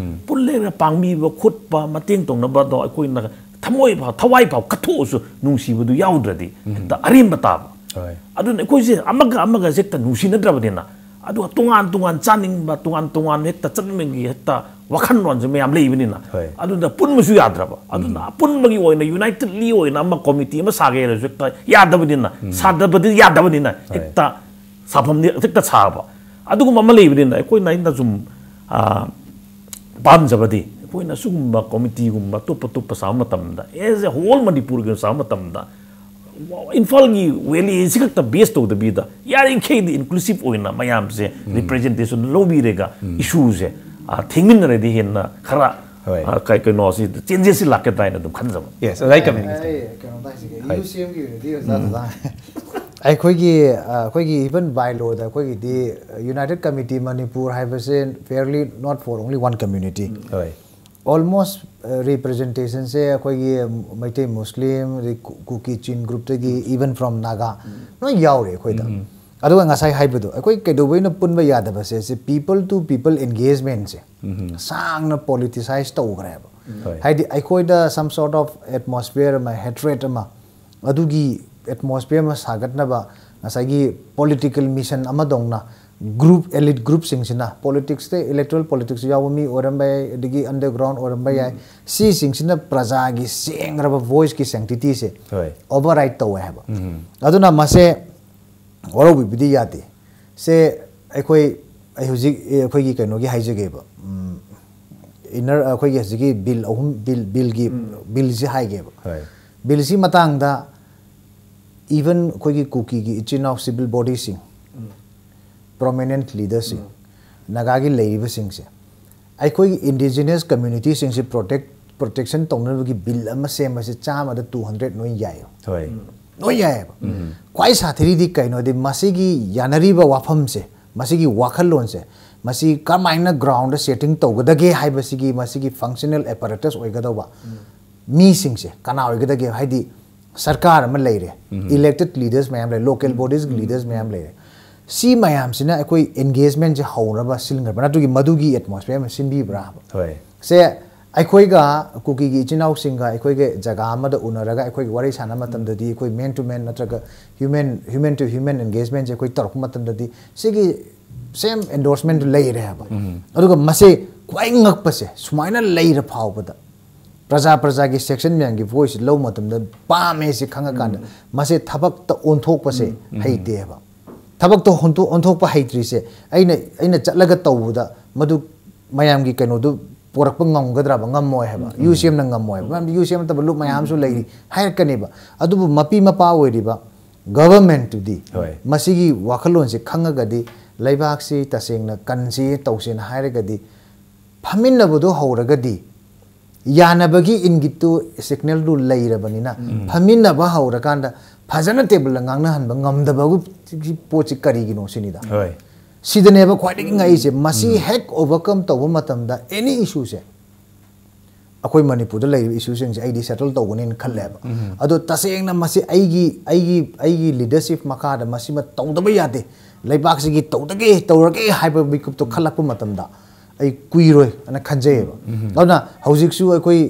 ꯄꯨꯜꯂꯦꯅ ꯄꯥꯡꯕꯤꯕ ꯈꯣꯠꯄ, ꯃꯇꯦꯡ ꯇꯧꯅꯕꯗꯣ ꯑꯩꯈꯣꯏꯅ ꯊꯃꯣꯏ ꯐꯥꯎ, ꯊꯋꯥꯏ ꯐꯥꯎ ꯀꯠꯊꯣꯛꯑꯁꯨ ꯅꯨꯡꯁꯤꯕꯗꯨ ꯌꯥꯎꯗ꯭ꯔꯗꯤ ꯍꯦꯛꯇ ꯑꯔꯦꯝꯕ ꯇꯥꯕ꯫ ꯍꯣꯏ꯫ ꯑꯗꯨꯅ ꯑꯩꯈꯣꯏꯁꯦ ꯑꯃꯒ ꯑꯃꯒꯁꯦ ꯍꯦꯛꯇ ꯅꯨꯡꯁꯤꯅꯗ꯭ꯔꯕꯅꯤꯅ, ꯑꯗꯨꯒ ꯇꯣꯉꯥꯟ ꯇꯣꯉꯥꯟ ꯆꯥꯅꯤꯡꯕ, ꯇꯣꯉꯥꯟ ꯇꯣꯉꯥꯟ ꯍꯦꯛꯇ ꯆꯠꯅꯤꯡꯕꯒꯤ ꯍꯦꯛꯇ ꯋꯥꯈꯜꯂꯣꯟꯁꯦ ꯃꯌꯥꯝ ꯂꯩꯕꯅꯤꯅ, ꯍꯣꯏ꯫ ꯑꯗꯨꯅ ꯄꯨꯟꯕꯁꯨ ꯌꯥꯗ꯭ꯔꯕ꯫ ꯑꯗꯨꯅ ꯑꯄꯨꯟꯕꯒꯤ ꯑꯣꯏꯅ, ꯌꯨꯅꯥꯏꯇꯦꯗꯂꯤ ꯑꯣꯏꯅ ꯑꯃ ꯀꯣꯃꯤꯇꯤ ꯑꯃ ꯁꯥꯒꯦ ꯍꯥꯏꯔꯁꯨ ꯍꯦꯛꯇ ꯌꯥꯗꯕꯅꯤꯅ, ꯁꯥꯗꯕꯗꯤ ꯌꯥꯗꯕꯅꯤꯅ, ꯍꯣꯏ꯫ ꯍꯦꯛꯇ ꯁꯥꯐꯝꯗꯤ ꯍꯦꯛꯇ ꯁꯥꯕ꯫ ꯑꯗꯨꯒꯨꯝꯕ ꯑꯃ ꯂꯩꯕꯅꯤꯅ ꯑꯩꯈꯣꯏꯅ, ꯑꯩꯅ ꯁꯨꯝ, ꯑ, ꯄꯥꯝꯖꯕꯗꯤ, ꯑꯩꯈꯣꯏꯅ ꯁꯤꯒꯨꯝꯕ ꯀꯣꯃꯤꯇꯤꯒꯨꯝꯕ ꯑꯇꯣꯞ ꯑꯇꯣꯞꯄ ꯁꯥꯕ ꯃꯇꯝꯗ, as a whole ꯃꯅꯤꯄꯨꯔꯒꯤ ꯁꯥꯕ ꯃꯇꯝꯗ, ꯏꯝꯐꯥꯜꯒꯤ ꯋꯦꯂꯤꯁꯤ ꯈꯛꯇ ꯕꯦꯁ ꯇꯧꯗꯕꯤꯗ, ꯌꯥꯔꯤꯈꯩꯗꯤ ꯏꯟꯀ꯭ꯂꯨꯁꯤꯞ ꯑꯣꯏꯅ ꯃꯌꯥꯝꯁꯦ ꯔꯤꯄ꯭ꯔꯖꯦꯟꯇꯦꯁꯟ ꯂꯧꯕꯤꯔꯒ, ꯏꯁꯨꯁꯦ, ꯑ, ꯊꯦꯡꯃꯤꯟꯅꯔꯗꯤ ꯍꯦꯟꯅ ꯈꯔ, ꯍꯣꯏ꯫ ꯑ, ꯀꯩ-, ꯀꯩꯅꯣꯁꯤ, ꯆꯦꯟꯖꯦꯁꯁꯤ ꯂꯥꯛꯀꯗ꯭ꯔꯥ ꯍꯥꯏꯅ ꯑꯗꯨꯝ ꯈꯟꯖꯕ꯫ Yes, ꯑꯣꯖꯥ, ꯑꯩ ꯀꯃꯦꯟ ꯈꯤꯇꯪ꯫ ꯑꯩ ꯀꯩꯅꯣꯝꯇ ꯍꯥꯏꯖꯒꯦ꯫ ꯍꯣꯏ꯫ ꯌꯨ ꯁꯤ ꯑꯦꯝꯒꯤ ꯑꯣꯏꯅꯗꯤ ꯑꯣꯖꯥ ꯗꯗꯥ꯫ ꯑꯩꯈꯣꯏꯒꯤ, ꯑ, ꯑꯩꯈꯣꯏꯒꯤ even ꯕꯥꯏꯂꯣꯗ ꯑꯩꯈꯣꯏꯒꯤꯗꯤ ꯌꯨꯅꯥꯏꯇꯦꯗ ꯀꯃꯤꯇꯤ ꯃꯅꯤꯄꯨꯔ ꯍꯥꯏꯕꯁꯦ fairly not for only one community꯫ ꯍꯣꯏ꯫ Almost, ꯑ, ꯔꯤꯄ꯭ꯔꯖꯦꯟꯇꯦꯁꯟꯁꯦ ꯑꯩꯈꯣꯏꯒꯤ ꯃꯩꯇꯩ, ꯃꯨꯁꯂꯤꯝ, ꯑꯗꯩ ꯀꯨ-, ꯀꯨꯀꯤ ꯆꯤꯟ ꯒ꯭ꯔꯨꯞꯇꯒꯤ, even from ꯅꯥꯒꯥ, ꯂꯣꯏ ꯌꯥꯎꯔꯦ ꯑꯩꯈꯣꯏꯗ꯫ ꯑꯗꯨꯒ ꯉꯁꯥꯏ ꯍꯥꯏꯕꯗꯣ, ꯑꯩꯈꯣꯏ ꯀꯩꯗꯧꯕꯩꯅꯣ ꯄꯨꯟꯕ ꯌꯥꯗꯕꯁꯦ, ꯁꯤ people to people engagementꯁꯦ ꯁꯥꯡꯅ ꯄꯣꯂꯤꯇꯤꯁꯥꯏꯁ ꯇꯧꯈ꯭ꯔꯦꯕ꯫ ꯍꯣꯏ꯫ ꯍꯥꯏꯗꯤ ꯑꯩꯈꯣꯏꯗ some sort of atmosphere ꯑꯃ, hatred ꯑꯃ, ꯑꯗꯨꯒꯤ ꯑꯦꯠꯃꯣꯁꯐꯤꯌꯔ ꯑꯃ ꯁꯥꯒꯠꯅꯕ ꯉꯁꯥꯏꯒꯤ ꯄꯣꯂꯤꯇꯤꯀꯦꯜ ꯃꯤꯁꯟ ꯑꯃꯗꯧꯅ ꯒ꯭ꯔꯨꯞ, ꯑꯦꯂꯤꯠ ꯒ꯭ꯔꯨꯞꯁꯤꯡꯁꯤꯅ, ꯄꯣꯂꯤꯇꯤꯛꯁꯇ, ꯏꯂꯦꯛꯇꯣꯔꯦꯜ ꯄꯣꯂꯤꯇꯤꯛꯁ ꯌꯥꯎꯕ ꯃꯤ ꯑꯣꯏꯔꯝꯕ ꯌꯥꯏ, ꯑꯗꯒꯤ ꯑꯟꯗꯔꯒ꯭ꯔꯥꯎꯟ ꯑꯣꯏꯔꯝꯕ ꯌꯥꯏ, ꯁꯤꯁꯤꯡꯁꯤꯅ ꯄ꯭ꯔꯖꯥꯒꯤ ꯁꯦꯡꯈ꯭ꯔꯕ ꯚꯣꯏꯁꯀꯤ ꯁꯦꯡꯇꯤꯇꯤꯁꯦ ꯍꯣꯏ꯫ ꯑꯣꯚꯔꯔꯥꯏꯠ ꯇꯧꯋꯦ ꯍꯥꯏꯕ꯫ ꯑꯗꯨꯅ ꯃꯁꯦ ꯋꯥꯔꯧꯕꯤꯕꯗꯤ ꯌꯥꯗꯦ꯫ ꯁꯦ ꯑꯩꯈꯣꯏ, ꯑꯩ ꯍꯧꯖꯤꯛ, ꯑꯦ, ꯑꯩꯈꯣꯏꯒꯤ ꯀꯩꯅꯣꯒꯤ ꯍꯥꯏꯖꯒꯦꯕ, ꯎꯝ, ꯏꯟꯅꯔ, ꯑꯩꯈꯣꯏꯒꯤ ꯍꯧꯖꯤꯛꯀꯤ ꯕꯤꯜ ꯑꯍꯨꯝ, ꯕꯤꯜ, ꯕꯤꯜꯒꯤ, ꯕꯤꯜꯁꯤ ꯍꯥꯏꯒꯦꯕ꯫ ꯍꯣꯏ꯫ ꯕꯤꯜꯁꯤ ꯃꯇꯥꯡꯗ even ꯑꯩꯈꯣꯏꯒꯤ ꯀꯨꯀꯤꯒꯤ ꯏꯆꯤꯟ ꯏꯅꯥꯎ ꯁꯤꯚꯤꯜ ꯕꯣꯗꯤꯁꯤꯡ, ꯄ꯭ꯔꯣꯃꯤꯅꯦꯟꯠ ꯂꯤꯗꯔꯁꯤꯡ, ꯅꯥꯒꯥꯒꯤ ꯂꯩꯔꯤꯕꯁꯤꯡꯁꯦ, ꯑꯩꯈꯣꯏꯒꯤ ꯏꯟꯗꯤꯖꯤꯅꯁ ꯀꯝꯃ꯭ꯌꯨꯅꯤꯇꯤꯁꯤꯡꯁꯦ ꯄ꯭ꯔꯣꯇꯦꯛ, ꯄ꯭ꯔꯣꯇꯦꯛꯁꯟ ꯇꯧꯅꯕꯒꯤ ꯕꯤꯜ ꯑꯃ ꯁꯦꯝꯕꯁꯦ ꯆꯥꯝꯃꯗ two hundred ꯂꯣꯏ ꯌꯥꯏꯌꯦꯕ꯫ ꯍꯣꯏ꯫ ꯂꯣꯏ ꯌꯥꯏꯑꯕ꯫ ꯈ꯭ꯋꯥꯏ ꯁꯥꯊꯤꯔꯤꯗꯤ ꯀꯩꯅꯣꯗꯤ, ꯃꯁꯤꯒꯤ ꯌꯥꯅꯔꯤꯕ ꯋꯥꯐꯝꯁꯦ, ꯃꯁꯤꯒꯤ ꯋꯥꯈꯜꯂꯣꯟꯁꯦ, ꯃꯁꯤ ꯀꯔꯝꯍꯥꯏꯅ ground ꯗ setting ꯇꯧꯒꯗꯒꯦ ꯍꯥꯏꯕꯁꯤꯒꯤ, ꯃꯁꯤꯒꯤ functional apparatus ꯑꯣꯏꯒꯗꯧꯕ ꯃꯤꯁꯤꯡꯁꯦ ꯀꯅꯥ ꯑꯣꯏꯒꯗꯒꯦ? ꯍꯥꯏꯗꯤ ꯁꯔꯀꯥꯔ ꯑꯃ ꯂꯩꯔꯦ, elected leaders ꯃꯌꯥꯝ ꯂꯩꯔꯦ, local bodies ꯀꯤ leaders ꯃꯌꯥꯝ ꯂꯩꯔꯦ꯫ ꯁꯤ ꯃꯌꯥꯝꯁꯤꯅ ꯑꯩꯈꯣꯏ engagement ꯁꯦ ꯍꯧꯅꯕ ꯁꯤꯟꯈ꯭ꯔꯕ ꯅꯠꯇ꯭ꯔꯒ ꯃꯗꯨꯒꯤ atmosphere ꯑꯃ ꯁꯤꯟꯕꯤꯕ꯭ꯔꯥ ꯍꯥꯏꯕ꯫ ꯍꯣꯏ꯫ ꯁꯦ ꯑꯩꯈꯣꯏꯒ ꯀꯨꯀꯤꯒꯤ ꯏꯆꯤꯟ ꯏꯅꯥꯎꯁꯤꯡꯒ ꯑꯩꯈꯣꯏꯒ ꯖꯒꯥ ꯑꯃꯗ ꯎꯅꯔꯒ ꯑꯩꯈꯣꯏꯒꯤ ꯋꯥꯔꯤ ꯁꯥꯟꯅꯕ ꯃꯇꯝꯗꯗꯤ ꯑꯩꯈꯣꯏ man to man ꯅꯠꯇ꯭ꯔꯒ human human to human engagement ꯁꯦ ꯑꯩꯈꯣꯏ ꯇꯧꯔꯛꯄ ꯃꯇꯝꯗꯗꯤ ꯁꯤꯒꯤ same endorsement ꯂꯩꯔꯦ ꯍꯥꯏꯕ꯫ ꯑꯗꯨꯒ ꯃꯁꯦ ꯈ꯭ꯋꯥꯏ ꯉꯛꯄꯁꯦ, ꯁꯨꯃꯥꯏꯅ ꯂꯩꯔ ꯐꯥꯎꯕꯗ ꯄ꯭ꯔꯖꯥ ꯄ꯭ꯔꯖꯥꯒꯤ section ꯃꯌꯥꯝꯒꯤ voice ꯂꯧꯕ ꯃꯇꯝꯗ ꯄꯥꯝꯃꯦ ꯁꯤ ꯈꯪꯉꯀꯥꯟꯗ ꯃꯁꯦ ꯊꯕꯛꯇ ꯑꯣꯟꯊꯣꯛꯄꯁꯦ ꯍꯩꯇꯦꯕ꯫ ꯊꯕꯛꯇ ꯑꯣꯟꯊꯣꯛ- ꯑꯣꯟꯊꯣꯛꯄ ꯍꯩꯇ꯭ꯔꯤꯁꯦ ꯑꯩꯅ ꯑꯩꯅ ꯆꯠꯂꯒ ꯇꯧꯕꯗ ꯃꯗꯨ ꯃꯌꯥꯝꯒꯤ ꯀꯩꯅꯣꯗꯨ ꯄꯣꯔꯛꯄ ꯉꯝꯒꯗ꯭ꯔꯕ? ꯉꯝꯃꯣꯏ ꯍꯥꯏꯕ꯫ UCM ꯅ ꯉꯝꯃꯣꯏ ꯍꯥꯏꯕ, ꯃꯔꯝꯗꯤ UCM ꯅꯠꯇꯕ ꯂꯨꯞ ꯃꯌꯥꯝ ꯑꯃꯁꯨ ꯂꯩꯔꯤ ꯍꯥꯏꯔꯛꯀꯅꯦꯕ꯫ ꯑꯗꯨꯕꯨ ꯃꯄꯤ ꯃꯄꯥ ꯑꯣꯏꯔꯤꯕ government ꯇꯨꯗꯤ ꯍꯣꯏ꯫ ꯃꯁꯤꯒꯤ ꯋꯥꯈꯜꯂꯣꯟꯁꯦ ꯈꯪꯉꯒꯗꯤ, ꯂꯩꯕꯥꯛꯁꯤ ꯇꯁꯦꯡꯅ ꯀꯟꯁꯤ ꯇꯧꯁꯦꯅ ꯍꯥꯏꯔꯒꯗꯤ, ꯐꯝꯃꯤꯟꯅꯕꯗꯣ ꯍꯧꯔꯒꯗꯤ, ꯌꯥꯅꯕꯒꯤ ꯏꯪꯒꯤꯠꯇꯨ, signal ꯗꯨ ꯂꯩꯔꯕꯅꯤꯅ, ꯐꯝꯃꯤꯟꯅꯕ ꯍꯧꯔꯀꯥꯟꯗ ꯐꯖꯅ table ꯗ ꯉꯥꯡꯅꯍꯟꯕ ꯉꯝꯗꯕꯒꯤ ꯄꯣꯠꯁꯤ ꯀꯔꯤꯒꯤꯅꯣ ꯁꯤꯅꯤꯗ꯫ ꯍꯣꯏ꯫ ꯁꯤꯗꯅꯦꯕ ꯈ꯭ꯋꯥꯏꯗꯒꯤ ꯉꯛꯏꯁꯦ꯫ ꯃꯁꯤ ꯍꯦꯛ overcome ꯇꯧꯕ ꯃꯇꯝꯗ any issue ꯁꯦ, ꯑꯩꯈꯣꯏ ꯃꯅꯤꯄꯨꯔꯗ ꯂꯩꯔꯤꯕ issue ꯁꯤꯡꯁꯦ ꯑꯩꯗꯤ settle ꯇꯧꯒꯅꯤꯅ ꯈꯜꯂꯦꯕ꯫ ꯑꯗꯣ ꯇꯁꯦꯡꯅ ꯃꯁꯤ ꯑꯩꯒꯤ ꯑꯩꯒꯤ ꯑꯩꯒꯤ leadership ꯃꯈꯥꯗ ꯃꯁꯤꯃ ꯇꯧꯗꯕ ꯌꯥꯗꯦ, ꯂꯩꯕꯥꯛꯁꯤꯒꯤ ꯇꯧꯗꯒꯦ ꯇꯧꯔꯒꯦ ꯍꯥꯏꯕ ꯃꯤꯀꯨꯞꯇꯣ ꯈꯜꯂꯛꯄ ꯃꯇꯝꯗ ꯑꯩ ꯀꯨꯏꯔꯣꯏ ꯑꯅ ꯈꯟꯖꯩꯌꯦꯕ꯫ ꯑꯗꯨꯅ ꯍꯧꯖꯤꯛꯁꯨ ꯑꯩꯈꯣꯏ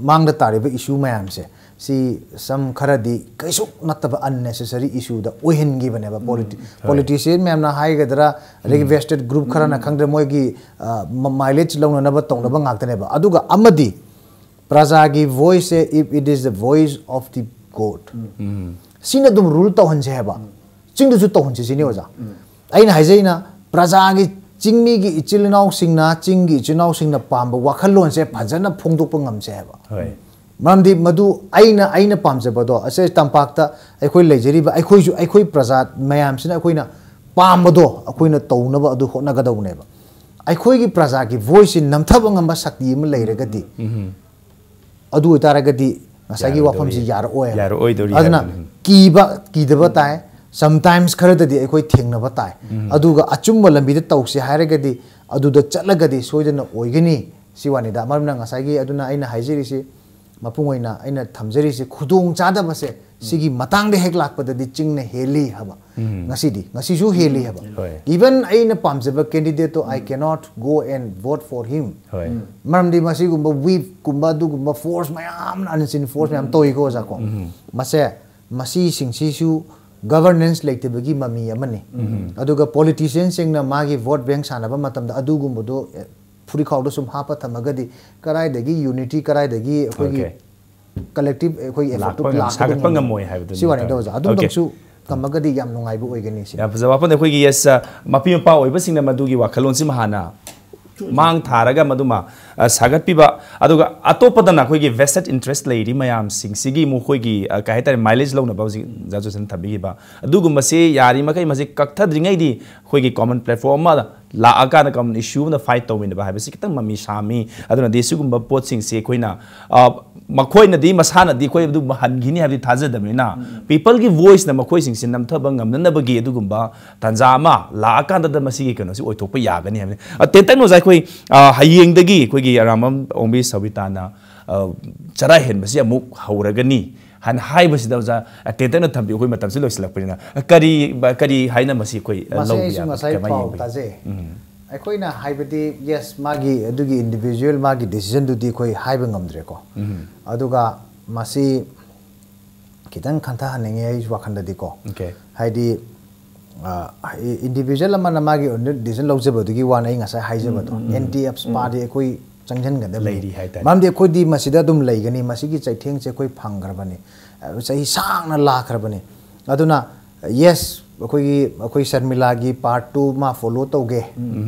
ꯃꯥꯡꯗ ꯇꯥꯔꯤꯕ issue ꯃꯌꯥꯝꯁꯦ, ꯁꯤ ꯁꯝ ꯈꯔꯗꯤ ꯀꯩꯁꯨ ꯅꯠꯇꯕ unnecessary issue ꯗ ꯑꯣꯏꯍꯟꯈꯤꯕꯅꯦꯕ꯫ Politi- politician ꯃꯌꯥꯝꯅ ꯍꯥꯏꯒꯗ꯭ꯔꯥ, ꯑꯗꯒꯤ vested group ꯈꯔꯅ ꯈꯪꯗ꯭ꯔꯦ, ꯃꯣꯏꯒꯤ ꯑ, ꯃ- mileage ꯂꯧꯅꯅꯕ ꯇꯧꯅꯕ ꯉꯥꯛꯇꯅꯦꯕ꯫ ꯑꯗꯨꯒ ꯑꯃꯗꯤ ꯄ꯭ꯔꯖꯥꯒꯤ voice say, if it is the voice of the God, ꯁꯤꯅ ꯑꯗꯨꯝ rule ꯇꯧꯍꯟꯁꯦ ꯍꯥꯏꯕ꯫ ꯆꯤꯡꯗꯁꯨ ꯇꯧꯍꯟꯁꯦ ꯁꯤꯅꯤ ꯑꯣꯖꯥ꯫ ꯑꯩꯅ ꯍꯥꯏꯖꯩꯅ, ꯄ꯭ꯔꯖꯥꯒꯤ, ꯆꯤꯡꯃꯤꯒꯤ ꯏꯆꯤꯜ ꯏꯅꯥꯎꯁꯤꯡꯅ, ꯆꯤꯡꯒꯤ ꯏꯆꯤꯜ ꯏꯅꯥꯎꯁꯤꯡꯅ ꯄꯥꯝꯕ ꯋꯥꯈꯜꯂꯣꯟꯁꯦ ꯐꯖꯅ ꯐꯣꯡꯗꯣꯛꯄ ꯉꯝꯁꯦ ꯍꯥꯏꯕ꯫ ꯍꯣꯏ꯫ ꯃꯔꯝꯗꯤ ꯃꯗꯨ ꯑꯩꯅ ꯑꯩꯅ ꯄꯥꯝꯖꯕꯗꯣ, ꯑꯁꯦ ꯇꯝꯄꯥꯛꯇ ꯑꯩꯈꯣꯏ ꯂꯩꯖꯔꯤꯕ ꯑꯩꯈꯣꯏꯁꯨ, ꯑꯩꯈꯣꯏ ꯄ꯭ꯔꯖꯥ ꯃꯌꯥꯝꯁꯤꯅ ꯑꯩꯈꯣꯏꯅ ꯄꯥꯝꯕꯗꯣ ꯑꯩꯈꯣꯏꯅ ꯇꯧꯅꯕ ꯑꯗꯨ ꯍꯣꯠꯅꯒꯗꯧꯕꯅꯦꯕ꯫ ꯑꯩꯈꯣꯏꯒꯤ ꯄ꯭ꯔꯖꯥꯒꯤ voice ꯁꯤ ꯅꯝꯊꯕ ꯉꯝꯕ ꯁꯛꯇꯤ ꯑꯃ ꯂꯩꯔꯒꯗꯤ, ꯑꯗꯨ ꯑꯣꯏꯇꯥꯔꯒꯗꯤ ꯉꯁꯥꯏꯒꯤ ꯋꯥꯐꯝꯁꯤ ꯌꯥꯔꯛꯑꯣꯏ ꯍꯥꯏꯕ꯫ ꯌꯥꯔꯛꯑꯣꯏꯗꯧꯔꯤ ꯑꯗꯨꯅ ꯍꯥꯏꯕꯅꯤ꯫ ꯀꯤꯕ ꯀꯤꯗꯕ ꯇꯥꯏ, sometimes ꯈꯔꯗꯗꯤ ꯑꯩꯈꯣꯏ ꯊꯦꯡꯅꯕ ꯇꯥꯏ꯫ ꯑꯗꯨꯒ ꯑꯆꯨꯝꯕ ꯂꯝꯕꯤꯗ ꯇꯧꯁꯦ ꯍꯥꯏꯔꯒꯗꯤ ꯑꯗꯨꯗ ꯆꯠꯂꯒꯗꯤ ꯁꯣꯏꯗꯅ ꯑꯣꯏꯒꯅꯤ꯫ ꯁꯤ ꯋꯥꯅꯤꯗ꯫ ꯃꯔꯝꯅ ꯉꯁꯥꯏꯒꯤ ꯑꯗꯨꯅ ꯑꯩꯅ ꯍꯥꯏꯖꯔꯤꯁꯤ, ꯃꯄꯨꯡ ꯑꯣꯏꯅ ꯑꯩꯅ ꯊꯝꯖꯔꯤꯁꯤ, ꯈꯨꯗꯣꯡ ꯆꯥꯗꯕꯁꯦ ꯁꯤꯒꯤ ꯃꯇꯥꯡꯗ ꯍꯦꯛ ꯂꯥꯛꯄꯗꯗꯤ ꯆꯤꯡꯅ ꯍꯦꯜꯂꯤ ꯍꯥꯏꯕ꯫ ꯉꯁꯤꯗꯤ, ꯉꯁꯤꯁꯨ ꯍꯦꯜꯂꯤ ꯍꯥꯏꯕ꯫ ꯍꯣꯏ꯫ Even ꯑꯩꯅ ꯄꯥꯝꯖꯕ candidate to, I cannot go and vote for him꯫ ꯍꯣꯏ꯫ ꯃꯔꯝꯗꯤ ꯃꯁꯤꯒꯨꯝꯕ whip ꯀꯨꯝꯕ, ꯑꯗꯨꯒꯨꯝꯕ force ꯃꯌꯥꯝ, unseen force ꯃꯌꯥꯝ ꯇꯧꯏꯀꯣ, ꯑꯣꯖꯥꯀꯣ꯫ ꯃꯁꯦ, ꯃꯁꯤꯁꯤꯡꯁꯤꯁꯨ governance ꯂꯩꯇꯕꯒꯤ ꯃꯃꯤ ꯑꯃꯅꯤ꯫ ꯑꯗꯨꯒ politician ꯁꯤꯡꯅ ꯃꯥꯒꯤ vote bank ꯁꯥꯟꯅꯕ ꯃꯇꯝꯗ ꯑꯗꯨꯒꯨꯝꯕꯗꯣ, ꯑꯦ, ꯐꯨꯔꯤꯈꯥꯎꯗ ꯁꯨꯝ ꯍꯥꯞꯄ ꯊꯝꯃꯒꯗꯤ ꯀꯗꯥꯏꯗꯒꯤ unity, ꯀꯗꯥꯏꯗꯒꯤ ꯑꯩꯈꯣꯏꯒꯤ Okay꯫ Collective ꯑꯩꯈꯣꯏꯒꯤ effort ꯇꯨ ꯂꯥꯛꯄ ꯉꯝ-, ꯂꯥꯛꯀꯗꯕ ꯁꯥꯒꯠꯄ ꯉꯝꯃꯣꯏ꯫ ꯉꯝꯃꯣꯏ ꯍꯥꯏꯕꯗꯨꯅꯤ꯫ ꯁꯤ ꯋꯥꯅꯤꯗ, Okay꯫ ꯑꯣꯖꯥ꯫ ꯑꯗꯨꯝꯇꯪꯁꯨ ꯊꯝꯃꯒꯗꯤ ꯌꯥꯝ ꯅꯨꯡꯉꯥꯏꯕ ꯑꯣꯏꯒꯅꯤ ꯁꯤ꯫ ꯌꯥꯝ ꯐꯖꯕ ꯋꯥꯐꯝꯅꯤ꯫ ꯑꯩꯈꯣꯏꯒꯤ, yes, ꯑ, ꯃꯄꯤ ꯃꯄꯥ ꯑꯣꯏꯕꯁꯤꯡꯅ ꯃꯗꯨꯒꯤ ꯋꯥꯈꯜꯂꯣꯟꯁꯤꯃ ꯍꯥꯟꯅ ꯃꯥꯡ ꯊꯥꯔꯒ ꯃꯗꯨꯃ, ꯑ, ꯁꯥꯒꯠꯄꯤꯕ, ꯑꯗꯨꯒ ꯑꯇꯣꯞꯄꯗꯅ ꯑꯩꯈꯣꯏꯒꯤ vested interest ꯂꯩꯔꯤ ꯃꯌꯥꯝꯁꯤꯡꯁꯤꯒꯤ ꯃꯈꯣꯏꯒꯤ, ꯑ, ꯀꯩ ꯍꯥꯏꯇꯥꯔꯦ, mileage ꯂꯧꯅꯕ ꯍꯧꯖꯤꯛ ꯑꯣꯖꯥ ꯖꯣꯟꯁꯟ ꯊꯝꯕꯤꯈꯤꯕ ꯑꯗꯨꯒꯨꯝꯕꯁꯤ ꯌꯥꯔꯤꯃꯈꯩ ꯃꯁꯤ ꯀꯛꯊꯗ꯭ꯔꯤꯉꯩꯗꯤ ꯑꯩꯈꯣꯏꯒꯤ common platform ꯑꯃꯗ ꯂꯥꯛꯑꯀꯥꯟꯗ common issue ꯑꯃꯗ fight ꯇꯧꯃꯤꯟꯅꯕ ꯍꯥꯏꯕꯁꯤ ꯈꯤꯇꯪ ꯃꯃꯤ ꯁꯥꯝꯃꯤ꯫ ꯑꯗꯨꯅꯗꯤ ꯁꯤꯒꯨꯝꯕ ꯄꯣꯠꯁꯤꯡꯁꯤ ꯑꯩꯈꯣꯏꯅ, ꯑ, ꯃꯈꯣꯏꯅꯗꯤ ꯃꯁꯥꯅꯗꯤ ꯑꯩꯈꯣꯏ ꯑꯗꯨꯒꯨꯝꯕ ꯍꯟꯈꯤꯅꯤ ꯍꯥꯏꯕꯗꯤ ꯊꯥꯖꯗꯕꯅꯤꯅ, people ꯒꯤ voice ꯅ ꯃꯈꯣꯏꯁꯤꯡꯁꯤ ꯅꯝꯊꯕ ꯉꯝꯅꯅꯕꯒꯤ ꯑꯗꯨꯒꯨꯝꯕ ꯇꯥꯟꯖꯥ ꯑꯃ ꯂꯥꯛꯑꯀꯥꯟꯗꯗ ꯃꯁꯤꯒꯤ ꯀꯩꯅꯣꯁꯤ ꯑꯣꯏꯊꯣꯛꯄ ꯌꯥꯒꯅꯤ ꯍꯥꯏꯕꯅꯤ꯫ ꯑ, ꯇꯦꯟꯇꯛꯅ ꯑꯣꯖꯥ, ꯑꯩꯈꯣꯏ, ꯑ, ꯍꯌꯦꯡꯗꯒꯤ ꯑꯩꯈꯣꯏꯒꯤ ꯑꯔꯥꯝꯕꯝ ꯑꯣꯡꯕꯤ ꯁꯕꯤꯇꯥꯅ, ꯑ, ꯆꯔꯥ ꯍꯦꯟꯕꯁꯤ ꯑꯃꯨꯛ ꯍꯧꯔꯒꯅꯤ ꯍꯥꯏꯅ ꯍꯥꯏꯕꯁꯤꯗ ꯑꯣꯖꯥ, ꯑ, ꯇꯦꯟꯇꯛꯅ ꯊꯝꯕꯤꯌꯨ, ꯑꯩꯈꯣꯏ ꯃꯇꯝꯁꯤ ꯂꯣꯏꯁꯤꯜꯂꯛꯄꯅꯤꯅ꯫ ꯑ, ꯀꯔꯤ, ꯀꯔꯤ ꯍꯥꯏꯅ ꯃꯁꯤ ꯑꯩꯈꯣꯏ, ꯑ, ꯃꯁꯤ ꯂꯧꯕ ꯑꯩꯁꯨ ꯌꯥꯕ? ꯉꯁꯥꯏ ꯀꯃꯥꯏꯅ ꯄꯥꯎ ꯌꯦꯡꯕꯤ? ꯇꯥꯖꯩ꯫ ꯎꯝ꯫ ꯑꯩꯈꯣꯏꯅ ꯍꯥꯏꯕꯗꯤ, yes, ꯃꯥꯒꯤ ꯑꯗꯨꯒꯤ individual ꯃꯥꯒꯤ decision ꯗꯨꯗꯤ ꯑꯩꯈꯣꯏ ꯍꯥꯏꯕ ꯉꯝꯗ꯭ꯔꯦꯀꯣ꯫ ꯑꯗꯨꯒ ꯃꯁꯤ ꯈꯤꯇꯪ ꯈꯟꯊꯍꯟꯅꯤꯡꯉꯦ ꯑꯩ ꯋꯥꯈꯜꯗꯗꯤꯀꯣ꯫ Okay꯫ ꯍꯥꯏꯗꯤ, ꯑ, individual ꯑꯃꯅ ꯃꯥꯒꯤ own decision ꯂꯧꯖꯕꯗꯨꯒꯤ ꯋꯥꯅ ꯑꯩ ꯉꯁꯥꯏ ꯍꯥꯏꯖꯕꯗꯣ, anti APHPA ꯗꯤ ꯑꯩꯈꯣꯏ ꯆꯪꯁꯤꯟꯒꯗꯕꯅꯤ꯫ ꯂꯩꯔꯤ ꯍꯥꯏꯇꯥꯔꯦ꯫ ꯃꯔꯝꯗꯤ ꯑꯩꯈꯣꯏꯗꯤ ꯃꯁꯤꯗ ꯑꯗꯨꯝ ꯂꯩꯒꯅꯤ, ꯃꯁꯤꯒꯤ ꯆꯩꯊꯦꯡꯁꯦ ꯑꯩꯈꯣꯏ ꯐꯪꯈ꯭ꯔꯕꯅꯤ, ꯑ, ꯆꯍꯤ ꯁꯥꯡꯅ ꯂꯥꯛꯈ꯭ꯔꯕꯅꯤ꯫ ꯑꯗꯨꯅ, yes, ꯑꯩꯈꯣꯏꯒꯤ, ꯑꯩꯈꯣꯏ ꯁꯔꯃꯤꯂꯥꯒꯤ part two ꯃꯥ follow ꯇꯧꯒꯦ꯫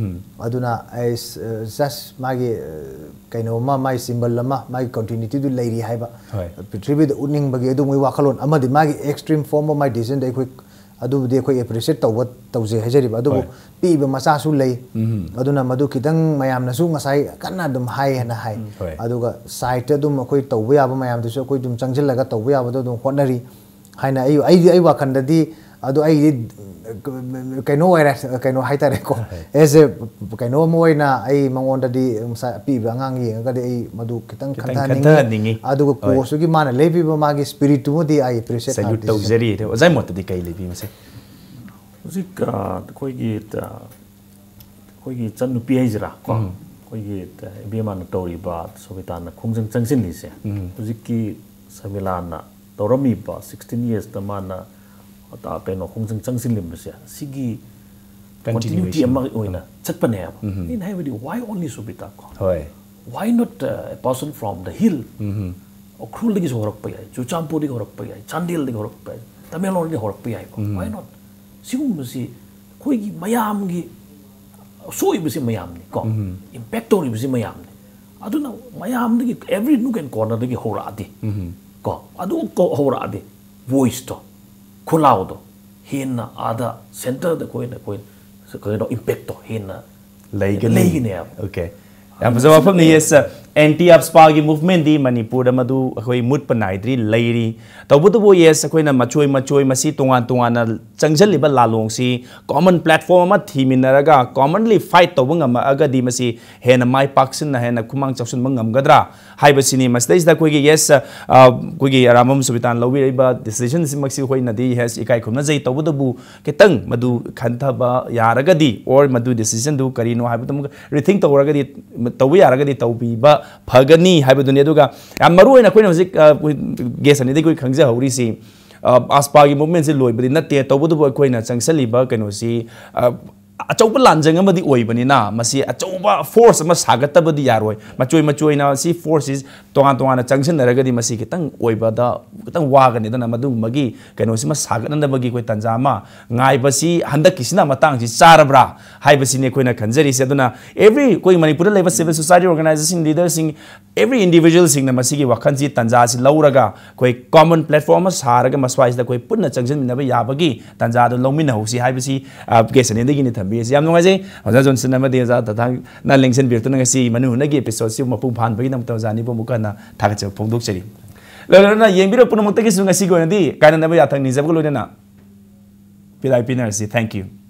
ꯑꯗꯨꯅ ꯑꯩ ꯁ-, just ꯃꯥꯒꯤ, ꯑ, ꯀꯩꯅꯣꯝꯃ, ꯃꯥꯒꯤ symbol ꯑꯃ, ꯃꯥꯒꯤ continuity ꯗꯨ ꯂꯩꯔꯤ ꯍꯥꯏꯕ꯫ ꯍꯣꯏ꯫ ꯄ꯭ꯔꯤꯊꯤꯕꯤꯗ ꯎꯠꯅꯤꯡꯕꯒꯤ ꯑꯗꯨꯒꯨꯝꯕꯒꯤ ꯋꯥꯈꯜꯂꯣꯟ ꯑꯃꯗꯤ ꯃꯥꯒꯤ extreme form of ꯃꯥꯒꯤ decision ꯗ ꯑꯩꯈꯣꯏ ꯑꯗꯨꯕꯨꯗꯤ ꯑꯩꯈꯣꯏ appreciate ꯇꯧꯕ, ꯇꯧꯖꯩ ꯍꯥꯏꯖꯔꯤꯕ꯫ ꯑꯗꯨꯕꯨ ꯍꯣꯏ꯫ ꯄꯤꯛꯏꯕ ꯃꯆꯥꯁꯨ ꯂꯩ꯫ ꯑꯗꯨꯅ ꯃꯗꯨ ꯈꯤꯇꯪ ꯃꯌꯥꯝꯅꯁꯨ ꯉꯁꯥꯏ ꯀꯟꯅ ꯑꯗꯨꯝ ꯍꯥꯏ ꯍꯥꯏꯅ ꯍꯥꯏ꯫ ꯍꯣꯏ꯫ ꯑꯗꯨꯒ side ꯇ ꯑꯗꯨꯝ ꯑꯩꯈꯣꯏ ꯇꯧꯕ ꯌꯥꯕ ꯃꯌꯥꯝꯗꯨꯁꯨ ꯑꯩꯈꯣꯏ ꯑꯗꯨꯝ ꯆꯪꯁꯤꯜꯂꯒ ꯇꯧꯕ ꯌꯥꯕꯗꯣ ꯑꯗꯨꯝ ꯍꯣꯠꯅꯔꯤ꯫ ꯍꯥꯏꯅ ꯑꯩ ꯑꯩꯗꯤ ꯑꯩ ꯋꯥꯈꯜꯗꯗꯤ ꯑꯗꯨ ꯑꯩꯗꯤ ꯀꯩꯅꯣ ꯑꯣꯏꯔꯦ, ꯀꯩꯅꯣ ꯍꯥꯏꯇꯥꯔꯦꯀꯣ, ꯑꯦꯁ ꯑꯦ ꯀꯩꯅꯣ ꯑꯃ ꯑꯣꯏꯅ ꯑꯩ ꯃꯉꯣꯟꯗꯗꯤ ꯉꯁꯥꯏ ꯑꯄꯤꯕ ꯑꯉꯥꯡ ꯌꯦꯡꯉꯒꯗꯤ ꯑꯩ ꯃꯗꯨ ꯈꯤꯇꯪ ꯈꯤꯇꯪ ꯈꯟꯊꯍꯟꯅꯤꯡꯉꯤ꯫ ꯈꯟꯊꯍꯟꯅꯤꯡꯉꯤ꯫ ꯑꯗꯨꯒ ꯍꯣꯏ꯫ ꯀꯣꯆꯇꯨꯒꯤ ꯃꯥꯅ ꯂꯦꯞꯄꯤꯕ ꯃꯥꯒꯤ ꯁ꯭ꯄꯤꯔꯤꯠꯇꯨꯃꯗꯤ ꯑꯩ ꯑꯦꯄ꯭ꯔꯤꯁꯤꯌꯦꯠ ꯁꯦꯜꯌꯨꯠ ꯇꯧꯖꯔꯤ꯫ ꯑꯗꯣ ꯑꯣꯖꯥꯒꯤ ꯃꯣꯠꯇꯗꯤ ꯀꯩ ꯂꯩꯕꯤ ꯃꯁꯦ? ꯍꯧꯖꯤꯛ ꯑ, ꯑꯩꯈꯣꯏꯒꯤ ꯑ, ꯑꯩꯈꯣꯏꯒꯤ ꯏꯆꯟꯅꯨꯄꯤ ꯍꯥꯏꯁꯤꯔꯥ ꯀꯣ, ꯎꯝ꯫ ꯑꯩꯈꯣꯏꯒꯤ ꯏꯕꯦꯝꯃꯅ ꯇꯧꯔꯤꯕ ꯁꯣꯕꯤꯇꯥꯅ ꯈꯣꯡꯖꯪ ꯆꯪꯁꯤꯜꯂꯤꯁꯦ, ꯎꯝ꯫ ꯍꯧꯖꯤꯛꯀꯤ ꯁꯃꯤꯂꯥꯅ ꯇꯧꯔꯝꯃꯤꯕ ꯁꯤꯛꯁꯇꯤꯟ ꯌꯔꯁꯇ ꯃꯥꯅ ꯑ, ꯀꯩꯅꯣ ꯈꯣꯡꯖꯪ ꯆꯪꯁꯤꯜꯂꯤꯕꯁꯦ, ꯁꯤꯒꯤ ꯀꯟꯇꯤꯅ꯭ꯌꯨꯇꯤ Continuation꯫ ꯑꯃ ꯑꯣꯏꯅ ꯆꯠꯄꯅꯦꯕ꯫ ꯎꯝ꯫ ꯑꯩꯅ ꯍꯥꯏꯕꯗꯤ, why only ꯁꯣꯕꯤꯇꯥ ꯀꯣ? ꯍꯣꯏ꯫ Why not, uh, a person from the hill? ꯎꯝ꯫ ꯎꯈ꯭ꯔꯨꯜꯗꯒꯤꯁꯨ ꯍꯧꯔꯛꯄ ꯌꯥꯏ, ꯆꯨꯔꯆꯥꯟꯄꯨꯔꯗꯒꯤ ꯍꯧꯔꯛꯄ ꯌꯥꯏ, ꯆꯥꯟꯗꯦꯜꯗꯒꯤ ꯍꯧꯔꯛꯄ ꯌꯥꯏ, ꯇꯃꯦꯡꯂꯣꯡꯗꯒꯤ ꯍꯧꯔꯛꯄ ꯌꯥꯏꯀꯣ꯫ ꯎꯝ꯫ Why not? ꯁꯤꯒꯨꯝꯕꯁꯤ ꯑꯩꯈꯣꯏꯒꯤ ꯃꯌꯥꯝꯒꯤ ꯁꯣꯛꯏꯕꯁꯤ ꯃꯌꯥꯝꯅꯤ ꯀꯣ꯫ ꯎꯝ꯫ ꯏꯝꯄꯦꯛ ꯇꯧꯔꯤꯕꯁꯤ ꯃꯌꯥꯝꯅꯤ꯫ ꯑꯗꯨꯅ ꯃꯌꯥꯝꯗꯒꯤ, every nook and cornerꯗꯒꯤ ꯍꯧꯔꯛꯑꯗꯤ ꯎꯝ꯫ ꯀꯣ, ꯑꯗꯨ ꯀꯣ ꯍꯧꯔꯛꯑꯗꯤ ꯚꯣꯏꯁꯇꯣ, ꯈꯣꯜꯂꯥꯎꯗꯣ ꯍꯦꯟꯅ ꯑꯥꯗ ꯁꯦꯟꯇꯔꯗ ꯑꯩꯈꯣꯏꯅ, ꯑꯩꯈꯣꯏ ꯀꯩꯅꯣ ꯏꯝꯄꯦꯛꯇꯣ ꯍꯦꯟꯅ ꯂꯩꯒꯅꯤ꯫ ꯂꯩꯒꯅꯦꯕ꯫ ꯑꯣꯀꯦ꯫ ꯌꯥꯝ ꯐꯖꯕ ꯋꯥꯐꯝꯅꯤ꯫ ꯌꯦꯁ, ꯑꯦꯟꯇꯤ ꯑꯞꯁꯄꯥꯒꯤ ꯃꯨꯚꯃꯦꯟꯗꯤ ꯃꯅꯤꯄꯨꯔꯗ ꯃꯗꯨ ꯑꯩꯈꯣꯏ ꯃꯨꯠꯄ ꯅꯥꯏꯗ꯭ꯔꯤ, ꯂꯩꯔꯤ꯫ ꯇꯧꯕꯇꯕꯨ ꯌꯦꯁ, ꯑꯩꯈꯣꯏꯅ ꯃꯆꯣꯏ ꯃꯆꯣꯏ ꯃꯁꯤ ꯇꯣꯉꯥꯟ ꯇꯣꯉꯥꯟꯅ ꯆꯪꯁꯤꯜꯂꯤꯕ ꯂꯥꯂꯣꯡꯁꯤ ꯀꯣꯃꯟ ꯄ꯭ꯂꯦꯠꯐꯣꯝ ꯑꯃ ꯊꯤꯃꯤꯟꯅꯔꯒ ꯀꯣꯃꯟꯂꯤ ꯐꯥꯏꯠ ꯇꯧꯕ ꯉꯝꯃꯛꯑꯒꯗꯤ ꯃꯁꯤ ꯍꯦꯟꯅ ꯃꯥꯏ ꯄꯥꯛꯁꯤꯟꯅ ꯍꯦꯟꯅ ꯈꯨꯃꯥꯡ ꯆꯥꯎꯁꯤꯟꯕ ꯉꯝꯒꯗ꯭ꯔꯥ ꯍꯥꯏꯕꯁꯤꯅꯤ꯫ ꯃꯁꯤꯗꯩꯁꯤꯗ ꯑꯩꯈꯣꯏꯒꯤ ꯌꯦꯁ, ꯑ, ꯑꯩꯈꯣꯏꯒꯤ ꯑꯔꯥꯝꯕꯝ ꯁꯨꯕꯤꯇꯥꯟ ꯂꯧꯕꯤꯔꯛꯏꯕ ꯗꯤꯁꯤꯖꯟꯁꯤꯃꯛꯁꯤ ꯑꯩꯈꯣꯏꯅꯗꯤ ꯌꯦꯁ ꯏꯀꯥꯏ ꯈꯨꯝꯅꯖꯩ꯫ ꯇꯧꯕꯇꯕꯨ ꯈꯤꯇꯪ ꯃꯗꯨ ꯈꯟꯊꯕ ꯌꯥꯔꯒꯗꯤ, ꯑꯣꯔ ꯃꯗꯨ ꯗꯤꯁꯤꯖꯟꯗꯨ ꯀꯔꯤꯅꯣ ꯍꯥꯏꯕꯗꯨ ꯑꯃꯨꯛ ꯔꯤꯊꯤꯡ ꯇꯧꯔꯒꯗꯤ, ꯇꯧꯕ ꯌꯥꯔꯒꯗꯤ ꯇꯧꯕꯤꯕ ꯐꯒꯅꯤ ꯍꯥꯏꯕꯗꯨꯅꯤ꯫ ꯑꯗꯨꯒ ꯌꯥꯝ ꯃꯔꯨ ꯑꯣꯏꯅ ꯑꯩꯈꯣꯏꯅ ꯍꯧꯖꯤꯛ, ꯑ, ꯒꯦꯁ ꯑꯅꯤꯗꯒꯤ ꯑꯩꯈꯣꯏ ꯈꯪꯖꯍꯧꯔꯤꯁꯤ, ꯑ, ꯑꯁꯄꯥꯒꯤ ꯃꯨꯚꯃꯦꯟꯁꯤ ꯂꯣꯏꯕꯗꯤ ꯅꯠꯇꯦ꯫ ꯇꯧꯕꯇꯕꯨ ꯑꯩꯈꯣꯏꯅ ꯆꯪꯁꯤꯜꯂꯤꯕ ꯀꯩꯅꯣꯁꯤ, ꯑ, ꯑꯆꯧꯕ ꯂꯥꯟꯖꯪ ꯑꯃꯗꯤ ꯑꯣꯏꯕꯅꯤꯅ ꯃꯁꯤ ꯑꯆꯧꯕ ꯐꯣꯔꯁ ꯑꯃ ꯁꯥꯒꯠꯇꯕꯗꯤ ꯌꯥꯔꯣꯏ꯫ ꯃꯆꯣꯏ ꯃꯆꯣꯏꯅ ꯁꯤ ꯐꯣꯔꯁꯁꯤ ꯇꯣꯉꯥꯟ ꯇꯣꯉꯥꯟꯅ ꯆꯪꯁꯤꯟꯅꯔꯒꯗꯤ ꯃꯁꯤ ꯈꯤꯇꯪ ꯑꯣꯏꯕꯗ ꯈꯤꯇꯪ ꯋꯥꯒꯅꯤ꯫ ꯑꯗꯨꯅ ꯃꯗꯨꯒꯨꯝꯕꯒꯤ ꯀꯩꯅꯣꯁꯤꯃ ꯁꯥꯒꯠꯅꯅꯕꯒꯤ ꯑꯩꯈꯣꯏ ꯇꯥꯟꯖꯥ ꯑꯃ ꯉꯥꯏꯕꯁꯤ ꯍꯟꯗꯛꯀꯤꯁꯤꯅ ꯃꯇꯥꯡꯁꯤ ꯆꯥꯔꯕ꯭ꯔꯥ ꯍꯥꯏꯕꯁꯤꯅꯤ ꯑꯩꯈꯣꯏꯅ ꯈꯟꯖꯔꯤꯁꯦ꯫ ꯑꯗꯨꯅ ꯑꯦꯚ꯭ꯔꯤ ꯑꯩꯈꯣꯏ ꯃꯅꯤꯄꯨꯔꯗ ꯂꯩꯕ ꯁꯤꯚꯤꯜ ꯁꯣꯁꯥꯏꯇꯤ ꯑꯣꯔꯒꯅꯥꯏꯖꯦꯁꯟ ꯂꯤꯗꯔꯁꯤꯡ ꯑꯦꯚ꯭ꯔꯤ ꯏꯟꯗꯤꯚꯤꯖꯨꯋꯦꯜꯁꯤꯡꯅ ꯃꯁꯤꯒꯤ ꯋꯥꯈꯜꯁꯤ, ꯇꯥꯟꯖꯥꯁꯤ ꯂꯧꯔꯒ ꯑꯩꯈꯣꯏ ꯀꯣꯃꯟ ꯄ꯭ꯂꯦꯠꯐꯣꯔꯝ ꯑꯃ ꯁꯥꯔꯒ ꯃꯁ꯭ꯋꯥꯏꯁꯤꯗ ꯑꯩꯈꯣꯏ ꯄꯨꯟꯅ ꯆꯪꯁꯤꯟꯃꯤꯟꯅꯕ ꯌꯥꯕꯒꯤ ꯇꯥꯟꯖꯥꯗꯨ ꯂꯧꯃꯤꯟꯅꯍꯧꯁꯤ ꯍꯥꯏꯕꯁꯤ, ꯑ, ꯒꯦꯁ ꯑꯅꯤꯗꯒꯤꯅꯤ ꯊꯝꯕꯤꯔꯤꯁꯤ꯫ ꯌꯥꯝ ꯅꯨꯡꯉꯥꯏꯖꯩ ꯑꯣꯖꯥ ꯖꯣꯟꯁꯟ ꯑꯃꯗꯤ ꯑꯣꯖꯥ ꯇꯊꯥꯡꯅ ꯂꯦꯡꯁꯤꯟꯕꯤꯔꯛꯇꯨꯅ ꯉꯁꯤ ꯃꯅꯨꯡ ꯍꯨꯠꯅꯒꯤ ꯑꯦꯄꯤꯁꯣꯗꯁꯤ ꯃꯄꯨꯡ ꯐꯥꯍꯟꯕꯒꯤꯗꯃꯛꯇ ꯑꯣꯖꯥ ꯑꯅꯤꯕꯨ ꯑꯃꯨꯛ ꯍꯟꯅ ꯊꯥꯒꯠꯆꯕ ꯐꯣꯡꯗꯣꯛꯆꯔꯤ꯫ ꯂꯣꯏꯅꯅ ꯌꯦꯡꯕꯤꯔꯕ ꯄꯨꯝꯅꯃꯛꯇꯒꯤꯁꯨ ꯉꯁꯤꯒꯤ ꯑꯣꯏꯅꯗꯤ ꯀꯥꯏꯅꯅꯕ ꯌꯥꯊꯪ ꯅꯤꯖꯕꯒ ꯂꯣꯏꯅꯅ ꯕꯤꯗꯥꯏ ꯄꯤꯅꯔꯁꯤ꯫ Thank you꯫